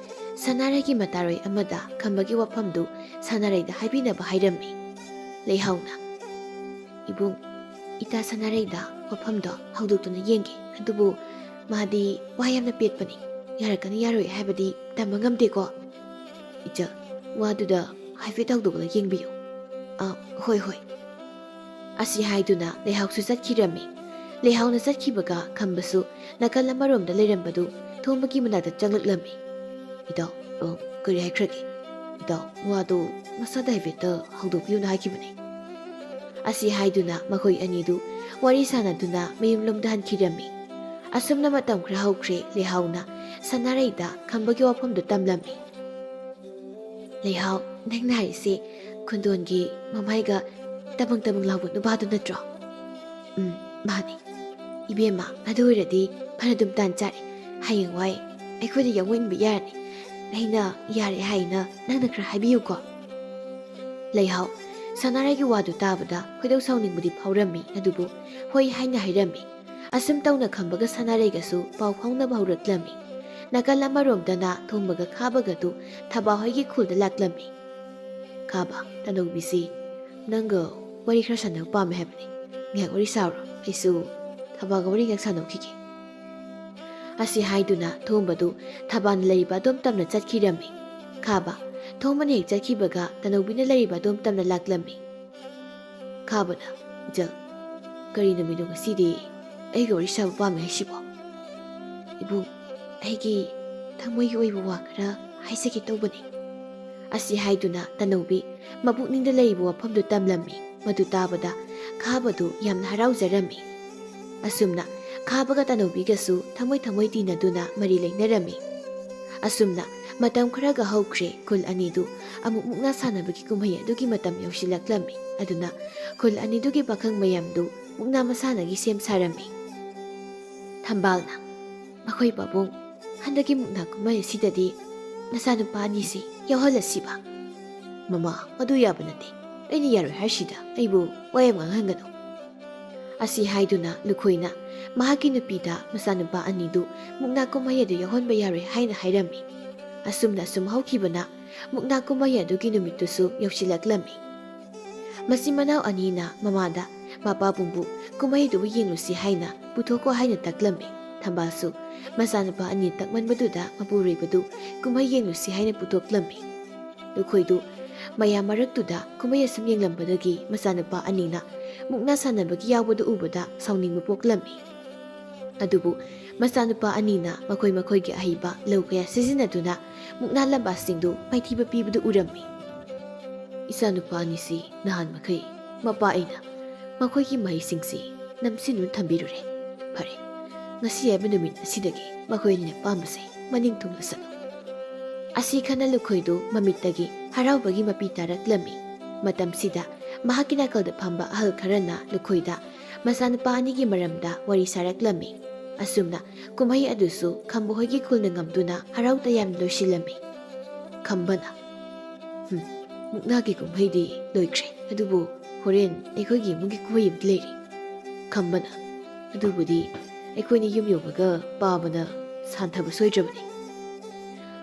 ꯁꯅꯥꯔꯩꯒꯤ ꯃꯇꯥꯔꯣꯏ ꯑꯃꯗ ꯈꯝꯕꯒꯤ ꯋꯥꯐꯝꯗꯨ ꯁꯅꯥꯔꯩꯗ ꯍꯥꯏꯕꯤꯅꯕ ꯍꯥꯏꯔꯝꯃꯤ꯫ ꯂꯩꯍꯥꯎꯅ, "ꯏꯕꯨꯡ, ꯏꯇꯥ ꯁꯅꯥꯔꯩꯗ ꯋꯥꯐꯝꯗꯣ ꯍꯧꯗꯣꯛꯇꯨꯅ ꯌꯦꯡꯒꯦ, ꯑꯗꯨꯕꯨ ꯃꯥꯗꯤ ꯋꯥ ꯌꯥꯝꯅ ꯄꯦꯠꯄꯅꯤ, ꯌꯥꯔꯛꯀꯅꯤ ꯌꯥꯔꯣꯏ ꯍꯥꯏꯕꯗꯤ ꯇꯝꯕ ꯉꯝꯗꯦꯀꯣ꯫ ꯏꯆꯜ, ꯋꯥꯗꯨꯗ ꯍꯥꯏꯐꯦꯠ ꯍꯧꯗꯣꯛꯂꯒ ꯌꯦꯡꯕꯤꯌꯨ꯫" "ꯑ, ꯍꯣꯏ, ꯍꯣꯏ꯫" ꯑꯁꯤ ꯍꯥꯏꯗꯨꯅ ꯂꯩꯍꯥꯎꯁꯨ ꯆꯠꯈꯤꯔꯝꯃꯤ꯫ ꯂꯩꯍꯥꯎꯅ ꯆꯠꯈꯤꯕꯒ ꯈꯝꯕꯁꯨ ꯅꯥꯀꯜ ꯑꯃꯔꯣꯝꯗ ꯂꯩꯔꯝꯕꯗꯨ ꯊꯣꯝꯕꯒꯤ ꯃꯅꯥꯛꯇ ꯆꯪꯂꯛꯂꯝꯃꯤ꯫ "ꯏꯇꯥꯎ, ꯑ, ꯀꯔꯤ ꯍꯥꯏꯈ꯭ꯔꯒꯦ? ꯏꯇꯥꯎ, ꯋꯥꯗꯨ ꯃꯁꯥꯗ ꯍꯥꯏꯐꯦꯠꯇ ꯍꯧꯗꯣꯛꯄꯤꯌꯨꯅ ꯍꯥꯏꯈꯤꯕꯅꯤ꯫" ꯑꯁꯤ ꯍꯥꯏꯗꯨꯅ ꯃꯈꯣꯏ ꯑꯅꯤꯗꯨ ꯋꯥꯔꯤ ꯁꯥꯟꯅꯗꯨꯅ ꯃꯌꯨꯝꯂꯣꯝꯗ ꯍꯟꯈꯤꯔꯝꯃꯤ꯫ ꯑꯁꯨꯝꯅ ꯃꯇꯝ ꯈꯔ ꯍꯧꯈ꯭ꯔꯦ꯫ ꯂꯩꯍꯥꯎꯅ ꯁꯅꯥꯔꯩꯗ ꯈꯝꯕꯒꯤ ꯋꯥꯐꯝꯗꯨ ꯇꯝꯂꯝꯃꯤ꯫ "ꯂꯩꯍꯥꯎ, ꯅꯪꯅ ꯍꯥꯏꯔꯤꯁꯦ ꯈꯨꯟꯗꯣꯟꯒꯤ ꯃꯃꯥꯏꯒ ꯇꯕꯪ ꯇꯕꯪ ꯂꯥꯎꯕ ꯅꯨꯄꯥꯗꯨ ꯅꯠꯇ꯭ꯔꯣ?" "ꯎꯝ, ꯃꯥꯅꯤ꯫" "ꯏꯕꯦꯝꯃ, ꯑꯗꯨ ꯑꯣꯏꯔꯗꯤ ꯐꯅꯗꯨꯝ ꯇꯥꯟ ꯆꯥꯔꯦ꯫ ꯍꯌꯦꯡꯋꯥꯏ ꯑꯩꯈꯣꯏꯗ ꯌꯥꯎꯃꯤꯟꯕ ꯌꯥꯔꯅꯤ꯫ ꯑꯩꯅ ꯌꯥꯔꯦ ꯍꯥꯏꯅ ꯅꯪꯅ ꯈꯔ ꯍꯥꯏꯕꯤꯌꯨꯀꯣ꯫" ꯂꯩꯍꯥꯎ, ꯁꯅꯥꯔꯩꯒꯤ ꯋꯥꯗꯨ ꯇꯥꯕꯗ ꯈꯣꯏꯗꯧ ꯁꯥꯎꯅꯤꯡꯕꯗꯤ ꯐꯥꯎꯔꯝꯃꯤ, ꯑꯗꯨꯕꯨ ꯍꯣꯏ ꯍꯥꯏꯅ ꯍꯥꯏꯔꯝꯃꯤ꯫ ꯑꯁꯨꯝ ꯇꯧꯅ ꯈꯝꯕꯒ ꯁꯅꯥꯔꯩꯒꯁꯨ ꯄꯥꯎ ꯐꯥꯎꯅꯕ ꯍꯧꯔꯛꯂꯝꯃꯤ꯫ ꯅꯥꯀꯜ ꯑꯃꯔꯣꯝꯗꯅ ꯊꯣꯝꯕꯒ ꯈꯥꯕꯒꯗꯨ ꯊꯕꯥ ꯍꯣꯏꯒꯤ ꯈꯨꯜꯗ ꯂꯥꯛꯂꯝꯃꯤ꯫ "ꯈꯥꯕ, ꯇꯅꯧꯕꯤꯁꯤ ꯅꯪꯒ ꯋꯥꯔꯤ ꯈꯔ ꯁꯥꯟꯅꯕ ꯄꯥꯝꯃꯦ ꯍꯥꯏꯕꯅꯤ꯫ ꯉꯥꯏꯍꯥꯛ ꯋꯥꯔꯤ ꯁꯥꯎꯔꯣ, ꯑꯩꯁꯨ ꯊꯕꯥꯒ ꯋꯥꯔꯤ ꯉꯥꯏꯍꯥꯛ ꯁꯥꯟꯅꯧꯈꯤꯒꯦ꯫" ꯑꯁꯤ ꯍꯥꯏꯗꯨꯅ ꯊꯣꯝꯕꯗꯨ ꯊꯕꯥꯅ ꯂꯩꯔꯤꯕ ꯑꯗꯣꯝ ꯇꯝꯅ ꯆꯠꯈꯤꯔꯝꯃꯤ꯫ ꯈꯥꯕ, ꯊꯣꯝꯕꯅ ꯍꯦꯛ ꯆꯠꯈꯤꯕꯒ ꯇꯅꯧꯕꯤꯅ ꯂꯩꯔꯤꯕ ꯑꯗꯣꯝ ꯇꯝꯅ ꯂꯥꯛꯂꯝꯃꯤ꯫ ꯈꯥꯕꯅ, "ꯏꯆꯜ, ꯀꯔꯤ ꯅꯨꯃꯤꯠꯅꯣ ꯉꯁꯤꯗꯤ ꯑꯩꯒ ꯋꯥꯔꯤ ꯁꯥꯕ ꯄꯥꯝꯃꯤ ꯍꯥꯏꯁꯤꯕꯣ?" "ꯏꯕꯨꯡ, ꯑꯩꯒꯤ ꯊꯃꯣꯏꯒꯤ ꯑꯣꯏꯕ ꯋꯥ ꯈꯔ ꯍꯥꯏꯖꯒꯦ ꯇꯧꯕꯅꯤ꯫" ꯑꯁꯤ ꯍꯥꯏꯗꯨꯅ ꯇꯅꯧꯕꯤ ꯃꯄꯨꯛꯅꯤꯡꯗ ꯂꯩꯔꯤꯕ ꯋꯥꯐꯝꯗꯨ ꯇꯝꯂꯝꯃꯤ꯫ ꯃꯗꯨ ꯇꯥꯕꯗ ꯈꯥꯕꯗꯨ ꯌꯥꯝꯅ ꯍꯔꯥꯎꯖꯔꯝꯃꯤ꯫ ꯑꯁꯨꯝꯅ ꯈꯥꯕꯒ ꯇꯅꯧꯕꯤꯒꯁꯨ ꯊꯃꯣꯏ ꯊꯃꯣꯏ ꯇꯤꯟꯅꯗꯨꯅ ꯃꯔꯤ ꯂꯩꯅꯔꯝꯃꯤ꯫ ꯑꯁꯨꯝꯅ ꯃꯇꯝ ꯈꯔꯒ ꯍꯧꯈ꯭ꯔꯦ꯫ ꯈꯨꯜ ꯑꯅꯤꯗꯨ ꯑꯃꯨꯛ ꯃꯨꯛꯅꯥ ꯁꯥꯟꯅꯕꯒꯤ ꯀꯨꯝꯍꯩ ꯑꯗꯨꯒꯤ ꯃꯇꯝ ꯌꯧꯁꯤꯜꯂꯛꯂꯝꯃꯤ꯫ ꯑꯗꯨꯅ ꯈꯨꯜ ꯑꯅꯤꯗꯨꯒꯤ ꯄꯥꯈꯪ ꯃꯌꯥꯝꯗꯨ ꯃꯨꯛꯅꯥ ꯃꯁꯥꯟꯅꯒꯤ ꯁꯦꯝ ꯁꯥꯔꯝꯃꯤ꯫ ꯊꯝꯕꯥꯜꯅ, "ꯃꯈꯣꯏ ꯄꯥꯕꯨꯡ, ꯍꯟꯗꯛꯀꯤ ꯃꯨꯛꯅꯥ ꯀꯨꯝꯍꯩ ꯑꯁꯤꯗꯗꯤ ꯅꯆꯥꯅꯨꯄꯥ ꯑꯅꯤꯁꯤ ꯌꯥꯎꯍꯜꯂꯁꯤꯕ?" "ꯃꯃꯥ, ꯃꯗꯨ ꯌꯥꯕ ꯅꯠꯇꯦ꯫ ꯑꯩꯅ ꯌꯥꯔꯣꯏ ꯍꯥꯏꯔꯤꯁꯤꯗ ꯑꯩꯕꯨ ꯋꯥ ꯌꯥꯝ ꯉꯥꯡꯍꯟꯒꯅꯨ꯫ ꯑꯁꯤ ꯍꯥꯏꯗꯨꯅ ꯂꯨꯈꯣꯏꯅ ꯃꯍꯥꯛꯀꯤ ꯅꯨꯄꯤꯗ ꯃꯆꯥꯅꯨꯄꯥ ꯑꯅꯤꯗꯨ ꯃꯨꯛꯅꯥ ꯀꯨꯝꯍꯩ ꯑꯗꯨ ꯌꯥꯎꯍꯟꯕ ꯌꯥꯔꯣꯏ ꯍꯥꯏꯅ ꯍꯥꯏꯔꯝꯃꯤ꯫ ꯑꯁꯨꯝꯅ ꯁꯨꯝ ꯍꯧꯈꯤꯕꯅ ꯃꯨꯛꯅꯥ ꯀꯨꯝꯍꯩ ꯑꯗꯨꯒꯤ ꯅꯨꯃꯤꯠꯇꯨꯁꯨ ꯌꯧꯁꯤꯜꯂꯛꯂꯝꯃꯤ꯫ ꯃꯆꯤꯟ ꯃꯅꯥꯎ ꯑꯅꯤꯅ ꯃꯃꯥꯗ ꯃꯄꯥꯕꯨꯡꯕꯨ ꯀꯨꯝꯍꯩꯗꯨꯕꯨ ꯌꯦꯡꯂꯨꯁꯤ ꯍꯥꯏꯅ ꯄꯨꯊꯣꯛꯈꯣ ꯍꯥꯏꯅ ꯇꯛꯂꯝꯃꯤ꯫ ꯊꯝꯕꯥꯜꯁꯨ ꯃꯆꯥꯅꯨꯄꯥ ꯑꯅꯤ ꯇꯛꯃꯟꯕꯗꯨꯗ ꯃꯄꯨꯔꯣꯏꯕꯗꯨ ꯀꯨꯝꯍꯩ ꯌꯦꯡꯂꯨꯁꯤ ꯍꯥꯏꯅ ꯄꯨꯊꯣꯛꯂꯝꯃꯤ꯫ ꯂꯨꯈꯣꯏꯗꯨ ꯃꯌꯥꯝ ꯃꯔꯛꯇꯨꯗ ꯀꯨꯝꯍꯩ ꯑꯁꯨꯝ ꯌꯦꯡꯂꯝꯕꯗꯒꯤ ꯃꯆꯥꯅꯨꯄꯥ ꯑꯅꯤꯅ ꯃꯨꯛꯅꯥ ꯁꯥꯟꯅꯕꯒꯤ ꯌꯥꯎꯕꯗꯨ ꯎꯕꯗ ꯁꯥꯎꯅꯤꯡꯕ ꯄꯣꯛꯂꯝꯃꯤ꯫ ꯑꯗꯨꯕꯨ ꯃꯆꯥꯅꯨꯄꯥ ꯑꯅꯤꯅ ꯃꯈꯣꯏ ꯃꯈꯣꯏꯒꯤ ꯑꯍꯩꯕ ꯂꯧ ꯀꯌꯥ ꯁꯤꯖꯤꯟꯅꯗꯨꯅ ꯃꯨꯛꯅꯥ ꯂꯝꯕꯥꯁꯤꯡꯗꯨ ꯃꯥꯏꯊꯤꯕ ꯄꯤꯕꯗꯨ ꯎꯔꯝꯃꯤ꯫ "ꯏꯆꯥꯅꯨꯄꯥ ꯑꯅꯤꯁꯤ ꯅꯍꯥꯟ ꯃꯈꯩ ꯃꯄꯥ ꯑꯩꯅ ꯃꯈꯣꯏꯒꯤ ꯃꯍꯩꯁꯤꯡꯁꯤ ꯅꯝꯁꯤꯟꯗꯨꯅ ꯊꯝꯕꯤꯔꯨꯔꯦ꯫ ꯐꯔꯦ, ꯉꯁꯤ ꯍꯥꯏꯕ ꯅꯨꯃꯤꯠ ꯑꯁꯤꯗꯒꯤ ꯃꯈꯣꯏ ꯑꯅꯤꯅ ꯑꯄꯥꯝꯕꯁꯦ ꯃꯅꯤꯡ ꯊꯨꯡꯅ ꯆꯠꯂꯨ꯫" ꯑꯁꯤ ꯈꯟꯅ ꯂꯨꯈꯣꯏꯗꯨ ꯃꯃꯤꯠꯇꯒꯤ ꯍꯔꯥꯎꯕꯒꯤ ꯃꯄꯤ ꯇꯥꯔꯛꯂꯝꯃꯤ꯫ ꯃꯇꯝꯁꯤꯗ ꯃꯍꯥꯛꯀꯤ ꯅꯥꯀꯜꯗ ꯐꯝꯕ ꯑꯍꯜ ꯈꯔꯅ ꯂꯨꯈꯣꯏꯗ ꯃꯆꯥꯅꯨꯄꯥ ꯑꯅꯤꯒꯤ ꯃꯔꯝꯗ ꯋꯥꯔꯤ ꯁꯥꯔꯛꯂꯝꯃꯤ꯫ ꯑꯁꯨꯝꯅ ꯀꯨꯝꯍꯩ ꯑꯗꯨꯁꯨ ꯈꯝꯕ ꯍꯣꯏꯒꯤ ꯈꯨꯜꯅ ꯉꯝꯗꯨꯅ ꯍꯔꯥꯎ ꯇꯌꯥꯝꯅ ꯂꯣꯏꯁꯤꯜꯂꯝꯃꯤ꯫ ꯈꯝꯕꯅ, "ꯍꯨꯝ, ꯃꯨꯛꯅꯥꯒꯤ ꯀꯨꯝꯍꯩꯗꯤ ꯂꯣꯏꯈ꯭ꯔꯦ, ꯑꯗꯨꯕꯨ ꯍꯣꯔꯦꯟ ꯑꯩꯈꯣꯏꯒꯤ ꯏꯃꯨꯡꯒꯤ ꯀꯨꯝꯍꯩ ꯑꯃꯗꯤ ꯂꯩꯔꯤ꯫" ꯈꯝꯕꯅ, "ꯑꯗꯨꯕꯨꯗꯤ ꯑꯩꯈꯣꯏꯅ ꯌꯨꯝ ꯌꯧꯕꯒ ꯄꯥꯕꯅ ꯁꯥꯟꯊꯕ ꯁꯣꯏꯗ꯭ꯔꯕꯅꯤ꯫"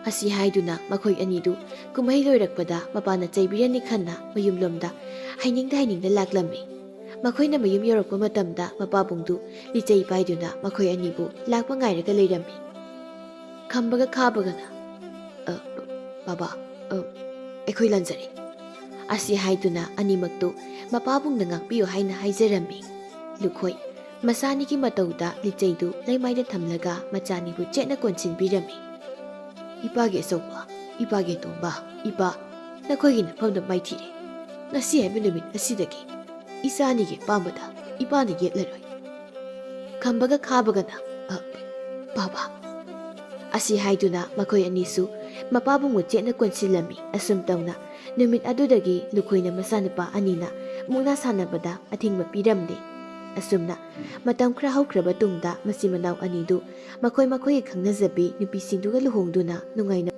ꯑꯁꯤ ꯍꯥꯏꯗꯨꯅ ꯃꯈꯣꯏ ꯑꯅꯤꯗꯨ ꯀꯨꯝꯍꯩ ꯂꯣꯏꯔꯛꯄꯗ ꯃꯄꯥꯅ ꯆꯩꯕꯤꯔꯅꯤ ꯈꯟꯅ ꯃꯌꯨꯝꯂꯣꯝꯗ ꯍꯥꯏꯅꯤꯡꯗ ꯍꯥꯏꯅꯤꯡꯗ ꯂꯥꯛꯂꯝꯃꯤ꯫ ꯃꯈꯣꯏꯅ ꯃꯌꯨꯝ ꯌꯧꯔꯛꯄ ꯃꯇꯝꯗ ꯃꯄꯥꯕꯨꯡꯗꯨ ꯂꯤꯆꯩ ꯄꯥꯏꯗꯨꯅ ꯃꯈꯣꯏ ꯑꯅꯤꯕꯨ ꯂꯥꯛꯄ ꯉꯥꯏꯔꯒ ꯂꯩꯔꯝꯃꯤ꯫ ꯈꯝꯕꯒ ꯈꯥꯕꯒꯅ, "ꯑ, ꯕꯥꯕꯥ, ꯑ, ꯑꯩꯈꯣꯏ ꯂꯥꯟꯖꯔꯦ꯫" ꯑꯁꯤ ꯍꯥꯏꯗꯨꯅ ꯑꯅꯤꯃꯛꯇꯨ ꯃꯄꯥꯕꯨꯡꯅ ꯉꯥꯛꯄꯤꯌꯨ ꯍꯥꯏꯅ ꯍꯥꯏꯖꯔꯝꯃꯤ꯫ ꯂꯨꯈꯣꯏ ꯃꯆꯥꯅꯤꯒꯤ ꯃꯇꯧꯗ ꯂꯤꯆꯩꯗꯨ ꯂꯩꯃꯥꯏꯗ ꯊꯝꯂꯒ ꯃꯆꯥꯅꯤꯕꯨ ꯆꯦꯠꯅ ꯀꯣꯟꯁꯤꯟꯕꯤꯔꯝꯃꯤ꯫ "ꯏꯄꯥꯒꯤ ꯑꯆꯧꯕ, ꯏꯄꯥꯒꯤ ꯑꯇꯣꯝꯕ, ꯏꯄꯥ, ꯅꯈꯣꯏꯒꯤ ꯅꯐꯝꯗ ꯃꯥꯏꯊꯤꯔꯦ꯫ ꯉꯁꯤ ꯍꯥꯏꯕ ꯅꯨꯃꯤꯠ ꯑꯁꯤꯗꯒꯤ ꯏꯆꯥ ꯑꯅꯤꯒꯤ ꯑꯄꯥꯝꯕꯗ ꯏꯄꯥꯅ ꯌꯦꯠꯂꯔꯣꯏ꯫" ꯈꯝꯕꯒ ꯈꯥꯕꯒꯅ, "ꯑ, ꯕꯥꯕꯥ꯫" ꯑꯁꯤ ꯍꯥꯏꯗꯨꯅ ꯃꯈꯣꯏ ꯑꯅꯤꯁꯨ ꯃꯄꯥꯕꯨꯡꯕꯨ ꯆꯦꯠꯅ ꯀꯣꯟꯁꯤꯜꯂꯝꯃꯤ꯫ ꯑꯁꯨꯝ ꯇꯧꯅ ꯅꯨꯃꯤꯠ ꯑꯗꯨꯗꯒꯤ ꯂꯨꯈꯣꯏꯅ ꯃꯆꯥꯅꯨꯄꯥ ꯑꯅꯤꯅ ꯃꯨꯛꯅꯥ ꯁꯥꯟꯅꯕꯗ ꯑꯊꯤꯡꯕ ꯄꯤꯔꯝꯗꯦ꯫ ꯑꯁꯨꯝꯅ ꯃꯇꯝ ꯈꯔ ꯍꯧꯈ꯭ꯔꯕ ꯇꯨꯡꯗ ꯃꯆꯤꯟ ꯃꯅꯥꯎ ꯑꯅꯤꯗꯨ ꯃꯈꯣꯏ ꯃꯈꯣꯏꯒꯤ ꯈꯪꯅꯖꯕꯤ ꯅꯨꯄꯤꯁꯤꯡꯗꯨꯒ ꯂꯨꯍꯣꯡꯗꯨꯅ ꯅꯨꯡꯉꯥꯏꯅ